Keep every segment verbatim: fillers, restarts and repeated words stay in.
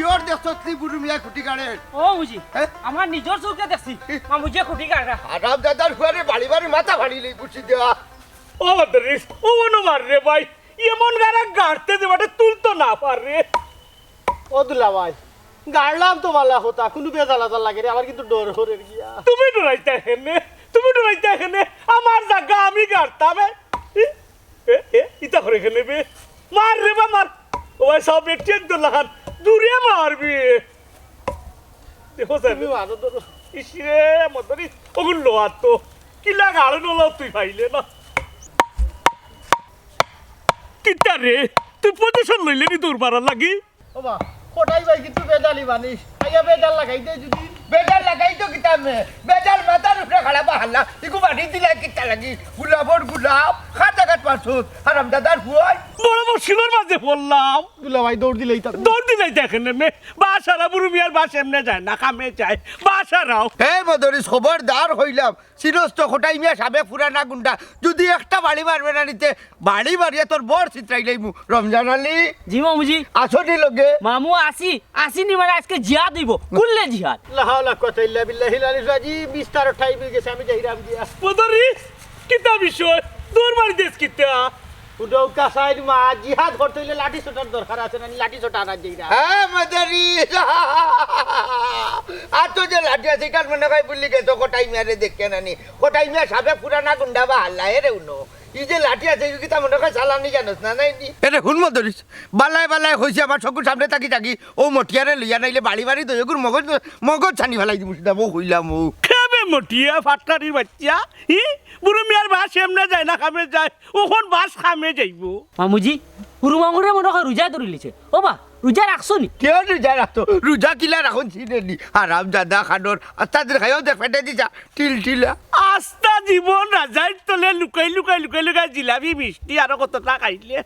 ইওর দেখছস নি বুরু মিয়া খুটি গাড়ের? ও বুঝি, হ্যাঁ? আমার নিজর চউখে দেখছি, মামুজিয়ে খুটি গাড়রা। হারাম দাদার ফুয়ারে বাড়ি বাড়ি মাথা ফাড়ি লই বুঝি দেওয়া। ও মাদ্রিস, ও মনো মার রে ভাই, এমন গাড়া গাড়তে যে বাটে তুলতো না পার রে। ও দুলা ভাই, গাড়লাম তো ভালা কথা, কুনু বেজাল আজাল লাগে রে, আমার কিন্তু ডর করের গিয়া। তুমি ডরাইতা কেনে, তুমি ডরাইতা কেনে, আমার জাগা আমি গাড়তাম। এ? এ, এ, এ, ইতা করে কেনে বে? মার রে বা মার। ও ভাই, সব একটু একটু লাহান, দূরে মারবি। দেখো স্যার, তুমি মারো ধরো। ইসরে, মদরি, ওগুন লোয়ার তো। কিলা গাড়ো নলাও তুই পাইলে না। কিতা রে, তুই পজিশন লইলে নি দৌড় মারার লাগি? ও বা, কটাই ভাই কিন্তু বেজালি মানুষ। আইয়া বেজাল লাগাই দে যদি। বেজাল লাগাই তো কিতা মে? বেজাল মাথার উপরে খাড়া বাহাল্লা। ইগু বাড়ি দিলা কিতা লাগি? গোলাপর গোলাপ, খাতা কাট পারছুত। হারাম দাদার ফুয়াই। বড় মুশকিলর মাঝে পড়লাম। দুলা ভাই দৌড় দিলেই তো। দৌড় দিলাই দেখেন মে। বাসারা বুরু মিয়ার বাস এমনে যায় না, কামে যায়। বাসারাও। হে মদরিস, খবরদার কইলাম, সিরস্ত খোটাই মিয়া সাবেক পুরানা গুন্ডা, যদি একটা বাড়ি মারবে না নিতে, বাড়ি মারিয়া তোর বর ছিতরাইলাইমু। রমজান আলী, জি মামুজি। আসো নি লগে? মামু আসি, আসি নি মানে আজকে জিহাদ অইবো, কুল্লে জিহাদ। লা হাওলা কুওয়াতা ইল্লা বিল্লাহিল আলিয়্যিল আযীম, বিস্তার টাইম অই গেছে, আমি যাইরাম গিয়া। মদরিস, কিতা বিষয়? দৌড় মারি দেস কিতা? উডো কাসাইর মা, জিহাদ করতে অইলে লাঠি সোটার দরকার আছে না, লাঠি সোটা আনা যাইরা। হ্যাঁ মদরিস, আর তো যে লাঠি আছে, ইখান মনে হয় ভুলি গেছো, খোটাই মিয়ারে দেখে না নি। খোটাই মিয়া সাবেক পুরানা গুন্ডা বাহাল্লা, এরে উনো। ই যে লাঠি আছে, ই কিতা মনে হয় চালানি জানোস না, নাই নি? এরে হুন মদরিস, বালায় বালায় কইছি আমার চকুর সামনে থাকি থাকি, ও মটিয়ারে লইয়া নাইলে বাড়ি বাড়ি দই এগুর মগজ, মগজ ছানি ফালাই দিমু, সিধা বউ কইলাম ও। খেবে মটিয়া, ফাটকারির বাচ্চা। হি? বুরু মিয়ার বাস এমনে যায় না, কামে যায়। অখন বাস কামে যাইবো। মামুজি, হুরু মামুরে মনে হয় রোজা ধরিলিছে। ও বা, রোজা রাখছো নি? কেউ রোজা রাখতো? রোজা কিলা রাখুন চিনে নি? হারাম জাদা খানোর, আস্তা দিন খাইও দেখ ফেটে দিছা, টিল টিলা। আস্তা জীবন রাজাইর তলে লুকাই লুকাই লুকাই লুকাই জিলাপি মিষ্টি আরো কততা খাইলে।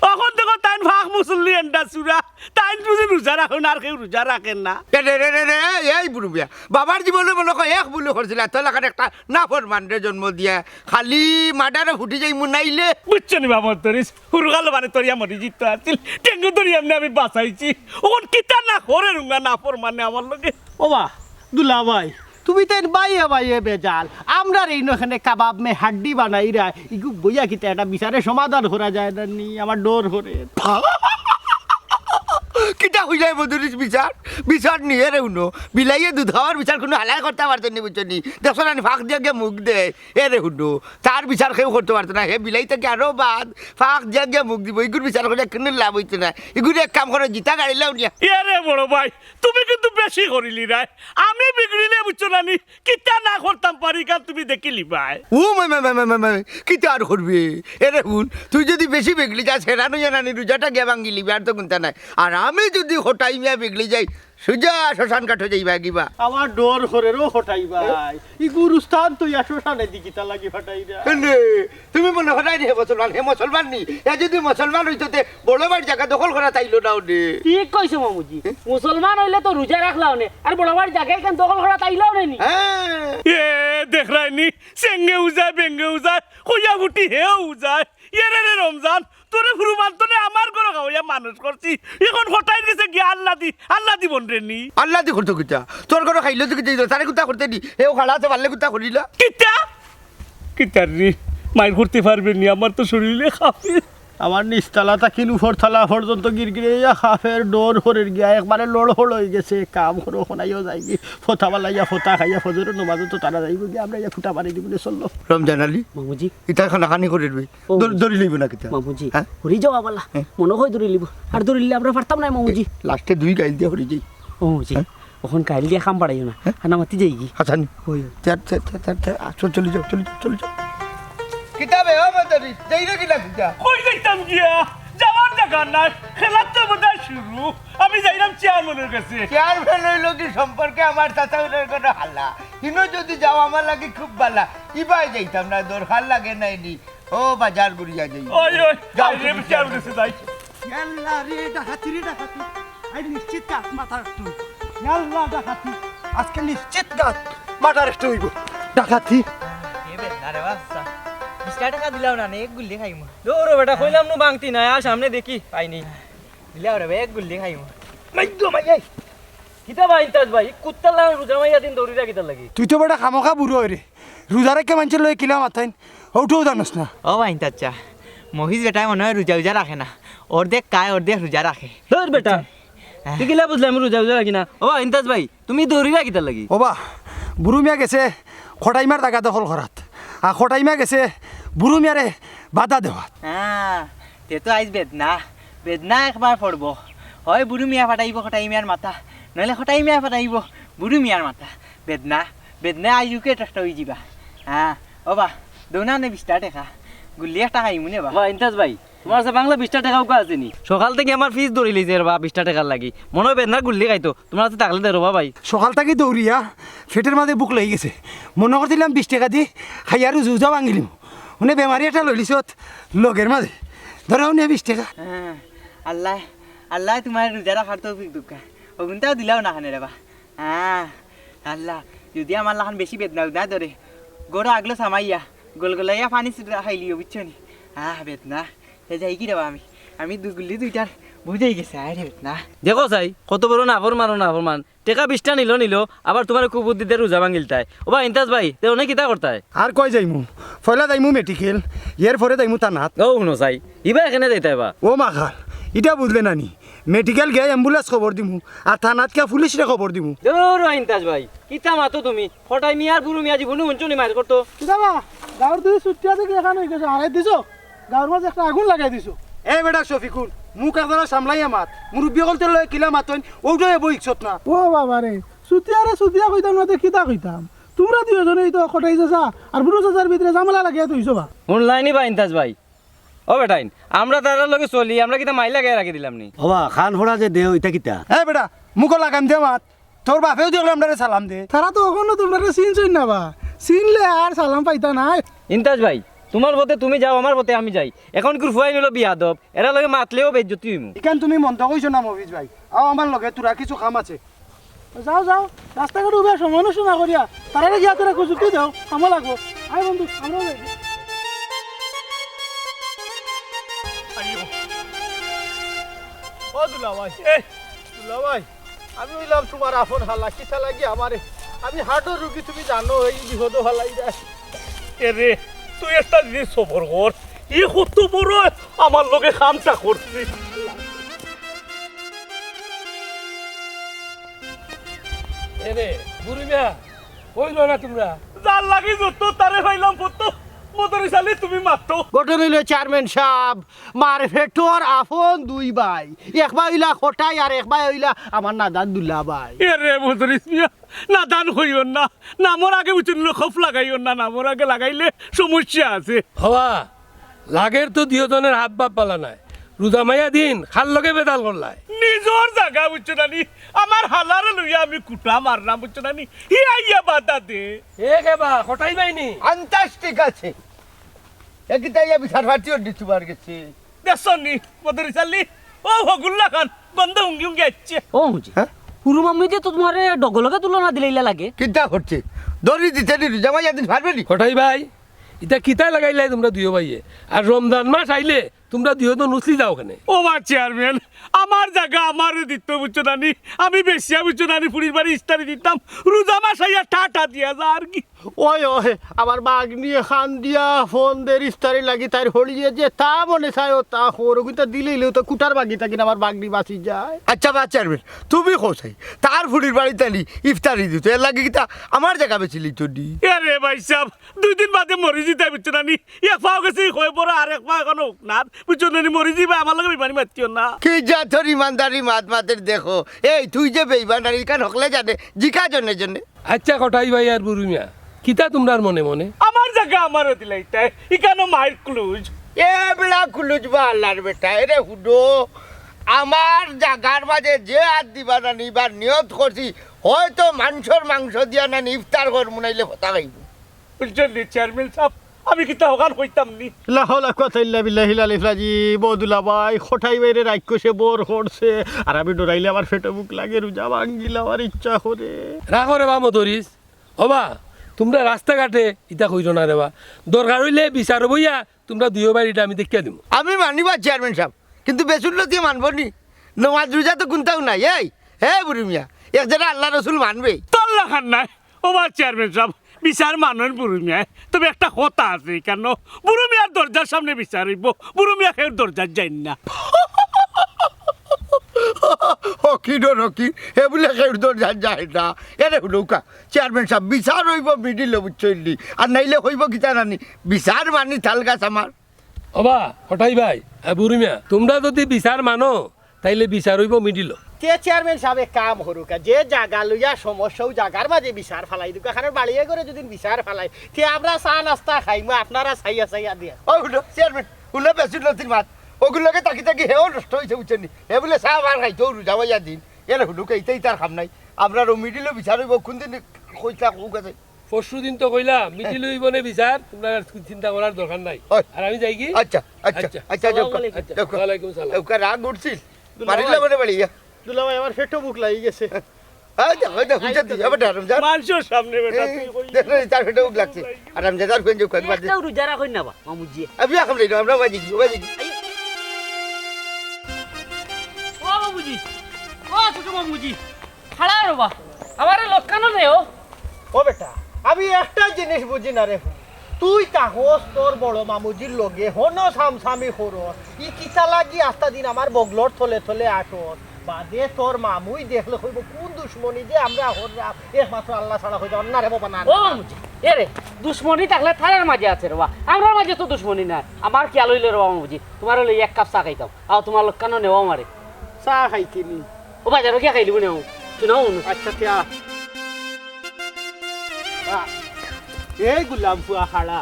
অখন দেখো তাইন ফাক মুসল্লি এন্ডা চুরা। তাইন বুঝি রোজা রাখইন আর কেউ রোজা রাখের না। এ রে রে রে রে, এই বুরু মিয়া, বাবার জীবনে মনে হয় এক ভুল করছিলা, তোর লাখান একটা নাফরমানরে জন্ম দিয়া, খালি মার্ডারে ফুটি যাইমু নাইলে। বুঝছো নি বাবা, তোর হুরুগাল মানে তোরিয়া মরি জিত আছিল, টেঙ্গু ধরি এমনি আমি বাঁচাইছি। অখন কিতা না করে রুঙ্গা নাফরমানে আমার লগে। ও বা, দুলা ভাই, তুমি তাইন বাইয়ে বাইয়ে বেজাল। আমরার এইন এখানে কাবাব মে হাড্ডি বানাইরা, ইগু বইয়া কিতা একটা বিচারে সমাধান করা যায় না নি, আমার ডর করে। কিতা কইলাই মদরিস বিচার? বিচার নি, এরে হুনো। বিলাইয়ে দুধ খাওয়ার বিচার কুনু হালায় করতা পারতো নি, বুঝছো নি? দেখছো না নি, ফাক দিয়া গিয়া মুখ দেয়। এরে হুনো, তার বিচার কেউ করতো পারতো না। হে বিলাইতে কি আরো বাদ, ফাক দিয়া গিয়া মুখ দিবো। ইগুর বিচার করিয়া কুনু লাভ অইতো না। ইগুরে এক কাম করো, জিতা গাড়ি লাও নিয়া। এরে বড় ভাই, তুমি কিন্তু বেশি করিলিরায়। আমি বিগড়িলে বুঝছো না নি, কিতা না করতাম পারি, কারণ তুমি দেখিলিবায়। ও মাই মাই মাই মাই মাই মাই, কিতা আর করবে? এরে হুন, তুই যদি বেশি বিগড়ি যাস, হেরান অইয়া নানি রোজাটা গিয়া ভাঙ্গিলিবে, আর তো কুন্তা নাই। আর আমি যদি খোটাই মিয়া বিগড়ি যাই, সুজা শ্মশান ঘাটো যাইবা গিবা। আমার ডর করের ও খোটাই ভাই। ইগুর উস্তান তো ইয়া শ্মশানে দি কিতা লাগি ফাটাইরা। এনে, তুমি মনে করায় নি হে মুসলমান, হে মুসলমান নি? এ যদি মুসলমান অইতো তে বড় ভাইর জাগা দখল করা তাইলো না ওনে। ঠিক কইছো মামুজি, মুসলমান অইলে তো রোজা রাখলা অনে, আর বড় ভাইর জাগা ইখান দখল করা তাইলা অনে নি। হ্যাঁ। এ দেখরায় নি, সেঙ্গে উজায়, বেঙ্গে উজায়, কইয়া ফুটি হেও উজায়। এরে রে রমজান, তোরে হুরু মানতো নে, আমার ঘরো খাওয়াইয়া মানুষ করছি। অখন খোটাইর গেছে গিয়া আল্লাদি, আল্লাদি বনরে নি। আল্লাদি করতো কিতা? তোর ঘরো খাইলো তো কিতা, তারে কুন্তা করতে নি? এও খাড়া আছে, পারলে কুন্তা করিলা। কিতা? কিতার রে? মাইর করতে পারবে নি, আমার তো শরীরে কাঁপে। আমার নিচতলা থাকি উপরতলা পর্যন্ত গিরগিরে ইয়া কাঁপের, ডর করের গিয়া, একবারে লড়হড় অই গেছে। কাম করো, খোনাইও যাইগি, ফতা বালাইয়া, ফতা খাইয়া, ফজরর নমাজো তো তারা যাইবো গিয়া, আমরা ইয়া ফুটা মারি দিবো নে, চলো। রমজান আলী, মামুজি, ইতা খানাখানি করির বে। ও। দৌড়-, দৌড়ি লইবো না কিতা? মামুজি, হ্যাঁ? হুরি যাওয়া বালা। হ্যাঁ। মনে হয় দৌড়ি লিব। আর দৌড়িলে আমরা পারতাম না মামুজি। লাস্টে দুই গাইল দিয়া হরি যাই। ও মামুজি, হ্যাঁ? অখন গাইল দিয়া কাম বাড়াইও না। হ্যাঁ? আর না মাতি যাইগি। হাসানি। ওই। চার, চার, চার, চার, চার, আ, চল, চলে যাও, চলে যাও, চলে যাও। কিতাবে, ও মদরি, যাই রে কিলা কিতা? কই যাইতাম গিয়া? যাওয়ার জাগা নাই। খেলার তো বোধহয় শুরু। আমি যাইরাম চেয়ারম্যানর গেছে। চেয়ারম্যান অইলো কি সম্পর্কে আমার চাচা অইলো কোনো হালা। হিনো যদি যাও আমার লাগি খুব বালা। ইবায় যাইতাম না, দরকার লাগে নাই নি। ও বাজার ঘুরিয়া যাই। ওই, ওই, যাও, যাই রে, তুমি চেয়ার যাও। গেছে যাই। ইয়াল্লা রে, ডাকাতি রে, ডাকাতি। আই নিশ্চিত গাছ মাথার একটু। ইয়াল্লা ডাকাতি। আজকে নিশ্চিত গাছ মাথার একটু অইবো। ডাকাতি। এ বেটা রে বাচ্চা। বিশ টেকা দিলাও না, নে, এক গুল্লি খাইমু। দৌড়ো বেটা, কইলাম নু বাংতি নাই, আর সামনে দেখি, পাইনি। দিলাও রে, এক গুল্লি খাইমু। ভাগ্য মাই, এই। কিতা বা ইন্তাজ ভাই, ই কুত্তার লাখান রোজা মাইয়া দিন দৌড়িরা কিতার লাগি? তুই তো বেটা খামোখা বুড়ো অইরে। রোজা রাখিয়া মানষর লগে কিলা মাতাইন, অউটাও জানোস না। ও বা ইন্তাজ চা, মহিষ বেটায় মনে অয় রোজা উজা রাখে না, অর্ধেক খায় অর্ধেক রোজা রাখে। ধুর বেটা, হ্যাঁ। তুই কিলা বুঝলে আমি রোজা উজা রাখি না? ও বা ইন্তাজ ভাই, তুমি দৌড়িরা কিতার লাগি? ও বা, বুরু মিয়া গেছে কটাইমার জাগা দখল করাত, আর কটাইমা গেছে বুরু মিয়ারে বাধা দেওয়াত। হ্যাঁ, তে তো আইজ বেদনা, বেদনা একবার পড়বো। হয় বুরু মিয়া ফাটাইবো কটাই মিয়ার মাথা, নাইলে কটাই মিয়া ফাটাইবো বুরু মিয়ার মাথা। বেদনা, বেদনা আইজ উকে একটা অইযিবা। হ্যাঁ, ও বা, দৌ না নে বিশটা টেকা, গুল্লি একটা খাইমু নে বা। বা ইন্তাজ ভাই, তুমার কাছে বাংলা বিশটা টেকা উকা আছে নি? সকাল থাকি আমার ফিছ ধরিলিছে রে বা, বিশটা টেকার লাগি। মনে অয় বেদনার গুল্লি খাইতো, তুমার কাছে থাকলে দে রে বা ভাই। সকাল থাকি দৌড়িয়া পেটর মাঝে ভুক লাগি গেছে। মনে করছিলাম বিশ টেকা দি খাইয়া রোজা উজা ভাঙ্গিলিমু। মানে বেমারি একটা লইলিছত লগর মাঝে। ধরো নে বিশ টেকা। হ্যাঁ, আল্লায়, আল্লায় তুমার রোজা রাখার তৌফিক দেউক্কা। অগুনতাও দিলাও না খানে রে বা। আহ, আল্লাহ, যুদি আমার লাখান বেশি বেদনা উদনা ধরে, গরু আগলো সামাইয়া, গলগলাইয়া পানি ছিটা খাইলিও, বুঝছো নি? আহ, বেদনা, হে যাই কি রে বা আমি? আমি দুগুল্লি দুইটার বুঝাই গেছে, আয় রে বেদনা। দেখো চাই, কত বড় নাফরমান, নাফরমান। টেকা বিশটা নিলো, নিলো, আবার তুমারে কুবুদ্ধি দিয়া রোজা ভাঙ্গিলতায়। ও বা ইন্তাজ ভাই, তে অনে কিতা করতায়? আর কই যাইমু? পয়লা যাইমু মেডিকেল, এর পরে যাইমু থানাত। ও হুনো চাই, ইবা এখানে যাইতায় বা? ও মাখাল, ইটা বুঝলে না নি? মেডিকেল গিয়া অ্যাম্বুলেন্স খবর দিমু, আর থানাত গিয়া পুলিশরে খবর দিমু। দূর হ ইন্তাজ ভাই, কিতা মাতো তুমি? কটাই মিয়া আর বুরু মিয়া জীবনে হুনছো নি মাইর করতো? কিতা বা, গাউর দুই চুতিয়া থাকি এখান অইগেছে, হারাই দিছো? গাউর মাঝে একটা আগুন লাগাই দিছো। এ বেটা শফিকুল, মুখ একজরা সামলাইয়া মাত। মুরব্বি অকলতর লগে কিলা মাতইন, অউটাও এবো ইকছত না। ও বাবা রে, চুতিয়ারে চুতিয়া কইতাম না তে কিতা কইতাম? তুমরা দুইওজনেই তো কটাই চাচা আর বুরু চাচার ভিতরে ঝামেলা লাগাইয়া থইছো বা। হুনলায়নি বা ইন্তাজ ভাই? ও বেটাইন, আমরা তারার লগে চলি, আমরা কিতা মাইর লাগাইয়া রাখি দিলাম নি? ও বা, কান ফড়া যে দেও, ইটা কিতা? এ বেটা, মুখো লাগাম দে মাত। তোর বাপেও দেখলে আমরারে সালাম দে। তারা তো অখনো তুমরারে চিনছইন না বা। চিনলে আর সালাম পাইতা নায়। ইন্তাজ ভাই, তুমার পথে তুমি যাও, আমার পথে আমি যাই। অখন কুর ফুয়াইন অইলো বিয়াদব, এরার লগে মাতলেও বেইজ্জতি অইমু। ইখান তুমি মন্দ কইছো না মফিজ ভাই। আও আমার লগে, তোরা কিছু কাম আছে। যাও, যাও, রাস্তাঘাটো উবাই সময় নষ্ট না করিয়া, তারারে গিয়া তোরা কুচুক্তি দেও, কামো লাগবো। আয় বন্ধু, আমরাও যাই। আইও। ও দুলাভাই, এ, দুলাভাই, আমি অইলাম তুমার আপন হালা, কিতা লাগি আমারে? আমি হার্টর রুগী, তুমি জানো, এই বিপদো ফালাই দেয়। এ রে, তুই একটা জিনিস সবর কর, ই কত বড় আমার লগে কামটা করছে। এ রে, বুরু মিয়া, অইলো না তুমরা? যার লাগি যত তারে পাইলাম কত, মদরিছ আলী তুমি মাতো। ঘটনা অইলো চেয়ারম্যান সাব, মার পেটর আপন দুই ভাই, এক ভাই অইলা কটাই আর এক ভাই অইলা আমার নাদান দুলাভাই। এ রে মদরিছ মিয়া, নাদান কইও না, নামর আগে বুঝছইন নি, খপ লাগাইও না, নামর আগে লাগাইলে সমস্যা আছে। হবা, লাগের তো দুইওজনর হাব ভাব ভালা নায়। রোজা মাইয়া দিন কার লগে বেতাল করলায়? নিজর জাগা বুঝছো না নি? আমার হালারে লইয়া আমি কুটা মারলাম বুঝছো না নি? হি আইয়া বাধা দে। এ কে বা, কটাই ভাই নি? আন্তাজ ঠিক আছে। এ কিতা ইয়া বিচার পার্টি অর দিতে পার গেছে। দেখছো নি, মদরিছ আলী? ও হগুল্লা খান, গন্ধ হুঙ্গি হুঙ্গি আইছে। ও বুঝি। হ্যাঁ? হুরু মাম্মি যে তো তুমারে ডগলগে তুলনা দিলে ইলা লাগে। কিতা করছে? দড়ি দিতে নি, রোজা মাইয়া দিন পারবে নি? কটাই ভাই, ইতা কিতা লাগাইলায় তুমরা দুইও ভাইয়ে? আর রমজান মাস আইলে তুমরা দুইও তো নুসলি যাও কেনে? ও বা চেয়ারম্যান, আমার জাগা আমারে দিত বুঝছো না নি? আমি বেশিয়া বুঝছো না নি, ফুড়ির বাড়ি ইফতারি দিতাম, রোজা মাস আইয়া ঠাটা দিয়া যা আর কি। ওই, ওই, আমার বাগনি কান্দিয়া ফোন দের ইফতারি লাগি, তাইর হলিয়ে যে তা মনে চায় ও তা কর, ওগুইতা দিলেইলেও তো কুটার বাগি থাকি না, আমার বাগনি বাঁচি যায়। আচ্ছা বা চেয়ারম্যান, তুমি কও চাই, তার ফুড়ির বাড়িত আনি ইফতারি দিত, এর লাগি কিতা আমার জাগা বেশি লিত দি? এ রে ভাই সাহেব, দুই দিন বাদে মরি যিতায় বুঝছো না নি? এক পাও গেছে ই কয় বড়, আর এক পাও অখনো হুকনাত, বুঝছো না নি? মরি যিবায়, আমার লগে বেইমানি মাতিও না। কি জাতর ইমানদারি মাত মাতের দেখো। এই, তুই যে বেইমান আর ইখান হকলে জানে, জিকা জনে জনে। আচ্ছা, কটাই ভাই আর বুরু মিয়া, কিতা তুমরার মনে মনে? আমার জাগা আমারে দিলাইতায়, ইখানো মাইর কুলুজ। এ বেটা কুলুজ বা আল্লার বেটা, এরে হুডো, আমার জাগার মাঝে যে আত দিবা না নি, ইবার নিয়ত করছি, হয়তো মানষর মাংস দিয়া না নি ইফতার করমু, নাইলে ফতা খাইমু। বুঝছইন নি চেয়ারম্যান সাব, আমি কিতা হখান কইতাম নি? লা হাওলা কুওয়াতা ইল্লা বিল্লাহিল আলিয়্যিল আজিম। ও দুলাভাই, কটাই ভাইরে রাইখো, সে বর করছে। আর আমি ডরাইলে আমার পেটো ভুক লাগে, রোজা ভাঙ্গিলে আমার ইচ্ছা করে। রাখো রে বা মদরিছ। ও বা, তুমরা রাস্তাঘাটে ইতা কইরো না রে বা। দরকার অইলে বিচারো বইয়া তুমরা দুইও ভাইর ইটা আমি দেখিয়া দিমু। আমি মানি বা চেয়ারম্যান সাব, কিন্তু বেসুল্লতিয়ে মানবো নি। নমাজ রোজা তো কুনটাও নাই। এই, হে বুরু মিয়া, এক যেরা আল্লার রসুল মানবে। তোর লাখান নায়। ও বা চেয়ারম্যান সাব, বিচার মানইন বুরু মিয়ায়, তবে একটা কথা আছে, কেনে বুরু মিয়ার দরজার সামনে বিচার অইবো, বুরু মিয়া কেউর দরজাত যাইন না। হকি ডর হকি, হে বুলে কেউর দরজাত যায় না। এরে হুনউক্কা, চেয়ারম্যান সাব, বিচার অইবো মিডিলো, বুঝছইন নি? আর নাইলে অইবো কিতা জানি, বিচার মানি তাল গাছ আমার। ও বা, কটাই ভাই, এ, বুরু মিয়া, তুমরা যুদি বিচার মানো, তাইলে বিচার অইবো মিডিলো। তে চেয়ারম্যান সাব এক কাম করউক্কা, যে জাগা লইয়া সমস্যা, অউ জাগার মাঝে বিচার ফালাই দেউক্কা, কারণ বাড়িয়ে করে যুদি বিচার ফালাই, তে আমরা চা নাস্তা খাইমু, আপনারা চাইয়া চাইয়া দিয়া। ও হুনো, চেয়ারম্যান, হুনো বেসুন নথির মাত, অগুর লগে থাকি থাকি হেও নষ্ট অইছে, বুঝছইন নি? হে বুলে চা আর খাইতো রোজা বাইয়া দিন, এরে হুনউক্কা, ইতা ইতার কাম নাই। আমরার অউ মিডিলো বিচার অইবো, কুনদিন কইতা কউক্কা চাই। পরশু দিন তো কইলাম, মিডিলো অইবো নে বিচার, তুমরার আর চিন্তা করার দরকার নাই। ওই। আর আমি যাইগি? আচ্ছা, আচ্ছা, আচ্ছা। আচ্ছা, যাউক্কা। আসসালামু আলাইকুম। যাউক্কা। ওয়ালাইকুম সালাম। যাউক্কা, রাগ উঠছিল। দুলাভাই। মারিলাম রে বাড়ি গিয়া। দুলাভাই, আমার পেটো ভুক লাগি গেছে। এই দেখ, এই দেখ, হুনছস নি? আবার হারামজাদা। মানষর সামনে বেটা, এই, তুই কই দেখ না, তার পেটো ভুক লাগছে। হারামজাদার ফোন যাউক্কা, বাদ দে। একটাও রোজা রাখইন না বা, মামুজি। আমি এখন যাই না, আমরা বাজি কি, বাজি কি? ও মামুজি, ও ছোট মামুজি, খাড়া রে বা, আমারে লটকানো নেও। ও বেটা, আমি একটা জিনিস বুঝি না রে। তুই থাকস তোর বড় মামুজির লগে, হনো সামসামি করস। ই কিতা লাগি আস্তা দিন আমার বগলর তলে তলে আটস? বাদে তোর মামুই দেখলে কইবো, "কুন দুশমনি যে আমরা কররাম, একমাত্র আল্লা ছাড়া কইতে অন্য রে বাবা না।" ও মামুজি, এরে, দুশমনি থাকলে তারার মাঝে আছে রে বা, আমরার মাঝে তো দুশমনি নাই। আমার খিয়াল অইলো রে বা মামুজি, তুমারে লইয়া এক কাপ চা খাইতাম। আও, তুমার লগে কেনে নেও আমারে? চা খাইতে নি? ও বাজারো গিয়া খাইলিমু নে, হুনো। আচ্ছা, তে আ। আ, এই গুলাম ফুয়া খাড়া।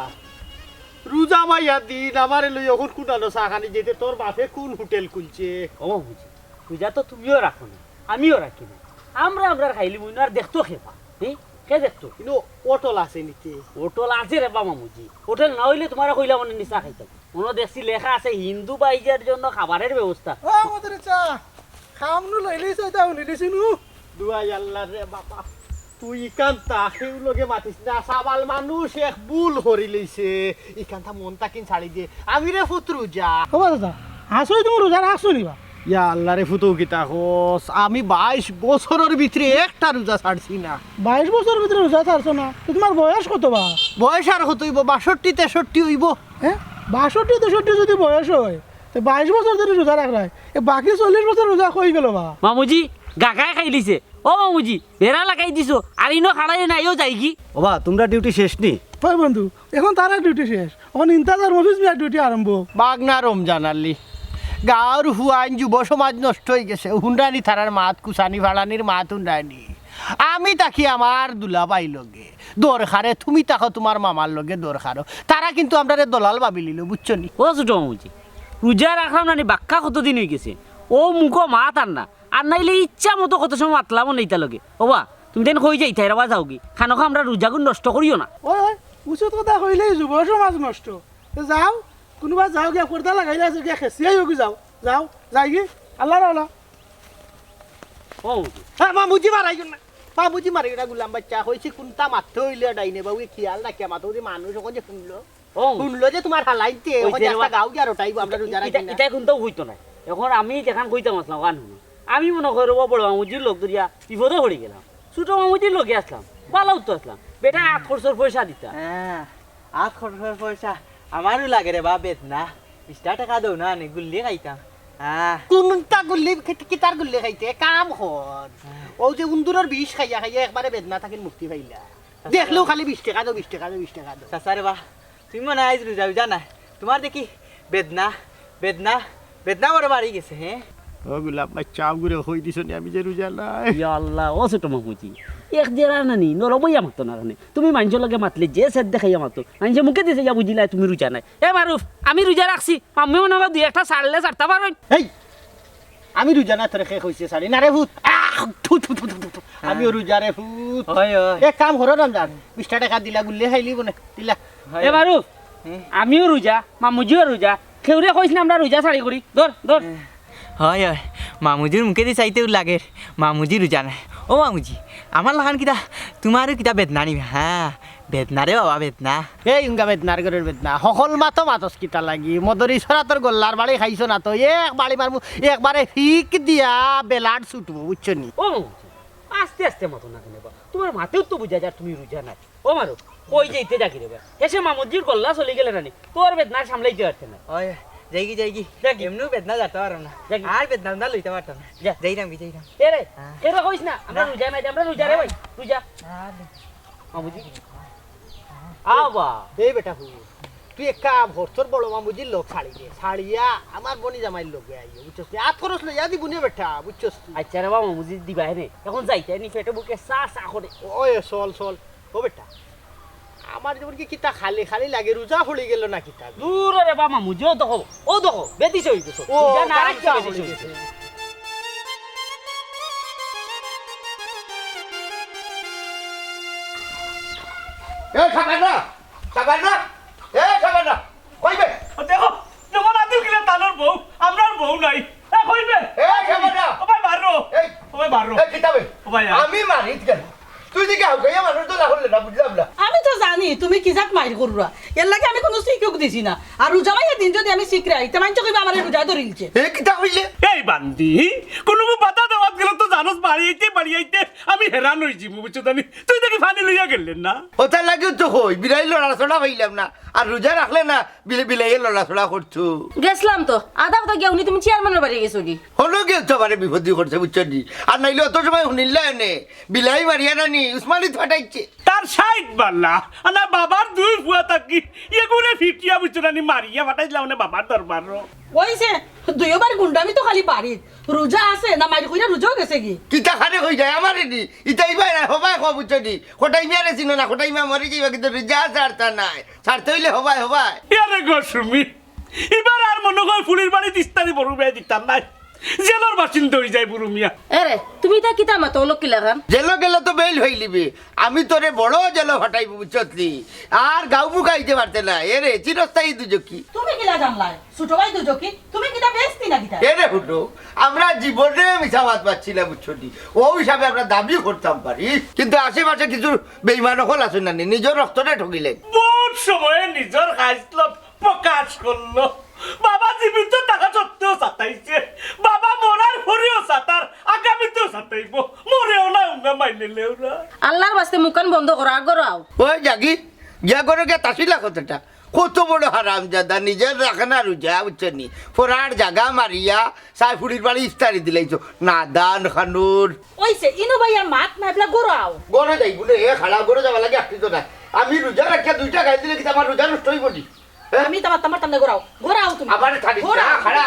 রোজা মাইয়া দিন আমারে লইয়া অখন কুনানো চা খানি যাইতে, তোর বাপে কুন হোটেল খুলছে? ও মামুজি, রোজা তো তুমিও রাখো না, আমিও রাখি না। আমরা, আমরার খাইলিমু, ইনো আর দেখতো কে বা? হে? কে দেখতো? ইনো হোটেল আছে নি তে? হোটেল আছে রে বা মামুজি। হোটেল না অইলে তুমারে কইলাম অনে নি চা খাইতাম। অনো দেখছি লেখা আছে হিন্দু ভাইদের জন্য খাবারের ব্যবস্থা। ও, আমাদের চা। খাম নু লইলিস, ওইটা হুনিলিস নু। দুয়াই আল্লার রে বাবা। তুই ইখান তা কেউর লগে মাতিস না। সাবাল মানুষ এক ভুল করিলিছে। ইখান তা মন থাকিন ছাড়ি দে। আমি রে পুত রোজা। ও বা দাদা, আসলে তুমি রোজা রাখছো নি বা? ইয়া আল্লা রে পুত, কিতা কস? আমি বাইশ বছরর ভিতরে একটা রোজা ছাড়ছি না। বাইশ বছরর ভিতরে রোজা ছাড়ছো না? তে তুমার বয়স কত বা? বয়স আর কত অইবো? বাষট্টি তেষট্টি অইবো। হে? বাষট্টি তেষট্টি যুদি বয়স অয়, তে বাইশ বছর ধরি রোজা রাখরায়, এ বাকি চল্লিশ বছর রোজা কই গেল বা? মামুজি, গাগায় খাইলিছে। ও মামুজি, বেড়া লাগাই দিছো, আর ইনো খাড়াইও নাইও যাইগি। ও বা, তুমরার ডিউটি শেষ নি? অয় বন্ধু, অখন তারার ডিউটি শেষ, অখন ইন্তাজার মফিজ মিয়ার ডিউটি আরম্ভ। বাগনা রমজান আলী, গাঁওর হুয়াইন যুব সমাজ নষ্ট অইগেছে, হুনরায়নি তারার মাত, কুসানি ফাড়ানির মাত হুনরায়নি। আমি থাকি আমার দুলাভাই লগে দরকারে, তুমি থাকো তুমার মামার লগে দরকারো, তারা কিন্তু আমরারে দলাল ভাবিলিলো, বুঝছো নি? ও ছোট মামুজি, রোজা রাখলাম না নি, বাক্কা কতদিন অইগেছে, অউ মুখো মাত আর না, আর নাইলে ইচ্ছা মতো কত সময় মাতলাম অনে ইতার লগে। ও বা, তুমি তাইন কই যাইতায় রে বা, যাওগি। খানোখা আমরার রোজাগুন নষ্ট করিও না। ওই, ওই, উচিত কথা কইলেই যুব সমাজ নষ্ট। তে যাও, কুনুবা যাও গিয়া পর্দা লাগাইলা আছে গিয়া খেসিয়াই অগি যাও, যাও, যাইগি, আল্লার আল্লা। ও মামুজি। হ্যাঁ, মামুজি মারাইও না, মামুজি মারাইও না, গুলাম বাইচ্চা, কইছি কুনতা মাততে অইলে ডাইনে বাউয়ে খিয়াল রাখিয়া মাতো, যে মানুষ অখন যে হুনলো। ও। হুনলো যে তুমার হালাইতে, ওই অখন যে যে আস্তা রে বা-, গাঁও গিয়া রটাইবো, আমরা ইতা-, রোজা রাখি ইতা-, না। ইতা কুনতা কইতো নায়। অখন আমি যেখান কইতাম আছলাম, অখান হুনো। আমি মনো করি ও বড় মামুজির লগ ধরিয়া বিপদো পড়ি গেলাম। ছোট মামুজির লগে আছলাম, ভালা উত্তর আছলাম। বেটা আত খরচর পয়সা দিতা। হ্যাঁ, আত খরচর পয়সা। আমারও লাগে রে বা বেদনা। বিশটা টেকা দেও না, নে গুল্লি খাইতাম। হ্যাঁ। কুনটা গুল্লি, কি-, কিতার গুল্লি খাইতে? কাম কর। হ্যাঁ। অউ যে উন্দুরর বিষ খাইয়া খাইয়া একবারে বেদনা থাকিন মুক্তি পাইলা। দেখলেউ খালি বিশ টেকা দেও, বিশ টেকা দেও, বিশ টেকা দেও। চাচা রে বা, তুমি মনে অয় আইজ রোজা রোজা নায়। তুমার দেখি বেদনা, বেদনা, বেদনা বড় বাড়ি গেছে, হে? ও গুলাম ভাই, চাও গুরে কই দিছো নি আমি যে রোজা নাই। ইয়া আল্লা, ও ছোট মামুজি, এক জেরা না নি, নরম অইয়া মাতো না কেনে? তুমি মানষর লগে মাতলে যে সেদ দেখাইয়া মাতো, মানষে মুখে দিছে ইয়া বুঝিলায় তুমি রোজা নাই। এ মারুফ, আমি রোজা রাখছি, মাম্মি মনে অয় দুই একটা ছাড়লে ছাড়তা পারইন। এই, আমি রোজা না, তোরে কে কইছে ছাড়ি না রে পুত। আহ, থু, থু, থু। হ্যাঁ। আমিও রোজা রে পুত। হয়, হয়। এক কাম করো রমজান, বিশটা টেকা দিলা, গুল্লি খাইলিবো নে, দিলা। হয়। এ মারুফ, হুম। আমিও রোজা, মামুজিও রোজা, কেউরে কইস না আমরা রোজা ছাড়ি করি। ধর, ধর। হ্যাঁ। হয়, হয়। মামুজির মুখেদি চাইতেউ লাগের, মামুজি রোজা নাই। ও মামুজি, আমার লাখান কিতা, তুমারও কিতা বেদনা নি? হ্যাঁ, বেদনা রে বাবা, বেদনা। এই উঙ্গা বেদনার ঘরের বেদনা, হকল মাতো মাতস কিতা লাগি? মদরি সরাতর গল্লার বাড়ি খাইছো না তো, এক বাড়ি মারমু, একবারে ফিক দিয়া বেলাড ছুটবো, বুঝছো নি? ও মামুজি, আস্তে আস্তে মাতো না কেনে বা? তুমার মাতেও তো বুঝা যার তুমি রুজা নাই। ও মারো, কই যাইতে ডাকি রে বা? হেষে মামুজির গল্লা চলি গেলে নানি, তোর বেদনা সামলাইতে পারতে না। ওই, যাইগি, যাইগি। যাইগি। এমনেও বেদনা যাইতে পারো না। যাইগি। আর বেদনা না লইতে পারতাম না। যা। যাইরাম গি, যাইরাম। এ রে, হ্যাঁ। এরে কইস না, আমরা না। রুজা নাই, আমরা রুজা রে ভাই, রুজা। না, না। মামুজি। আও বা। এই বেটা হুন, তুই এক কাম কর, তোর বড় মামুজির লগ ছাড়ি দে। ছাড়িয়া আমার বনি জামাইর লগে আইও, বুঝছস নি? আত খরচ লইয়া দিবু নে বেটা, বুঝছস নি? আচ্ছা রে বা মামুজি, দিবা হে নে। এখন যাইতে নি, পেটে ভুকে চা চা করে। ওই চল, চল। ও বেটা, আমার যেমন কি কিতা খালি খালি লাগে, রুজা হলি গেল না কিতা? দূর রে বা মামুজি, ও দেখো, ও দেখো, বেদিশে অই গেছে। ও, রুজা না রাখতে বেদিশে অই গেছে। এ, খাবার না, খাবার না, এ, খাবার না, কইবে? দেখো, যেমন আদিল কিলা তানোর বউ, আমরার বউ নাই। এ, কইবে? এ, খাবার না। ও ভাই, মারো। এই। ও ভাই, মারো। এ, কিতাবে? ও ভাই, আ- আমি মারিত গেল। তুই দিকে হাউকাইয়া মানুষ তো লাহলে না, বুঝলাম না। আমি তো জানি তুমি কি জাত মাইর করুরা, এর লাগি আমি কুনু শিক্ষক দিছি না। আর রুজা মাইয়া দিন যদি আমি শিখরাই, তে মানছে কইবা আমারে রুজা ধরিলছে। এ কিতা কইলে? এই বান্দি, কুনু বাধা দেওয়াত গেলে তো জানোস বাড়ি আইতে, বাড়ি আইতে আমি হেরান অই যিমু, বুঝছো জানি? তুই দেখি পানি লইয়া গেলেন না। ওটার লাগিও তো কই, বিলাই লড়াচড়া পাইলাম না। আর রুজা রাখলে না, বিলে-, বিলাইয়ে লড়াচড়া করছো। গেছলাম তো, আধা কথা গিয়া উনি তুমি চেয়ারম্যানর বাড়ি গেছো কি? হলো গেল তো আমারে বিপদি করছে, বুঝছো নি? আর নাইলে অত সময় হুনিল্লা এনে, বিলাই মারিয়া নানি, উসমানিত ফাটাইছে। তার ষাইট বালা, আর না বাবার দুই ফুয়া থাকি, এগুরে ফিটিয়া বুঝছো নানি, মারিয়া ফাটাইছিলাম মানে বাবার দরবারও। ওই যে, দুইবার গুন্ডামি তো খালি বাড়িত। রুজা আছে না, মাইর কইরা রুজাও গেছে কি? কিতা খানে কই যায় আমারে নি? ইতা ইবায় না, হবায় কও বুঝছো নি? খটাই মিয়ারে চিনো না, খটাই মিয়া মরি যাইবা, কিন্তু রুজা ছাড়তা নাই। ছাড়তে অইলে হবায়, হবায়। ইয়ারে গো সুমি, ইবার আর মনো কয় ফুলির বাড়িত ইস্তারি বড় বেয়া দিতাম নাই। জেলর বাসিন্দা অই যায় বুরু মিয়া। এরে, তুমি ইতা কিতা মাতো, অলক কিলাখান? জেলো গেলে তো বেইল অইলিবে। আমি তোরে বড় জেলো ফাটাইবো, বুঝছত নি? আর গাউ মুখ আইতে পারতে না। এরে, চিরস্থায়ী দুজকি। তুমি কিলা জানলায়? ছোট ভাই দুজকি? তুমি কিতা বেস্তি না কিতা? এরে হুনো, আমরা জীবনে মিছা মাত মাতছি না, বুঝছো নি? ও হিসাবে আমরা দাবি করতাম পারি, কিন্তু আশেপাশে কিছু বেইমান অকল আছে না নি, নিজর রক্তরে ঠকিলে। বহুত সময়ে নিজর খাইছলত প্রকাশ করলো। বাবা জীবিত থাকা সত্ত্বেও সাতাইছে, বাবা মরার পরেও সাতার, আগামীতেও সাতাইবো। মরেও না, উনা মাইলেও না। আল্লাহর বাস্তে মুখখান বন্ধ করো, আগর আও। ওই জাগি, গিয়া ঘরো গিয়া তাসিলা কথাটা। কত বড় হারামজাদা, নিজর রাখে না রুজা, বুঝছো নি? ফরার জাগা মারিয়া, সাইফুড়ির বাড়ি ইফতারি দিলাইছো। নাদান খানুর। ওইছে, ইনো ভাই আর মাত না, এবলা ঘরো আও। ঘরো যাইবো নে, এ খাড়া ঘরো যাওয়া লাগে, আপনি তো না। আমি রুজা রাখিয়া দুইটা গাইল দিলে কিতা আমার রুজা নষ্ট অইবো নি? হ্যাঁ? আমি তোমার, তোমার তামনে ঘরো আও। ঘরো আও তুমি। আবার ছাড়ি ঘরো না, আও। খাড়া।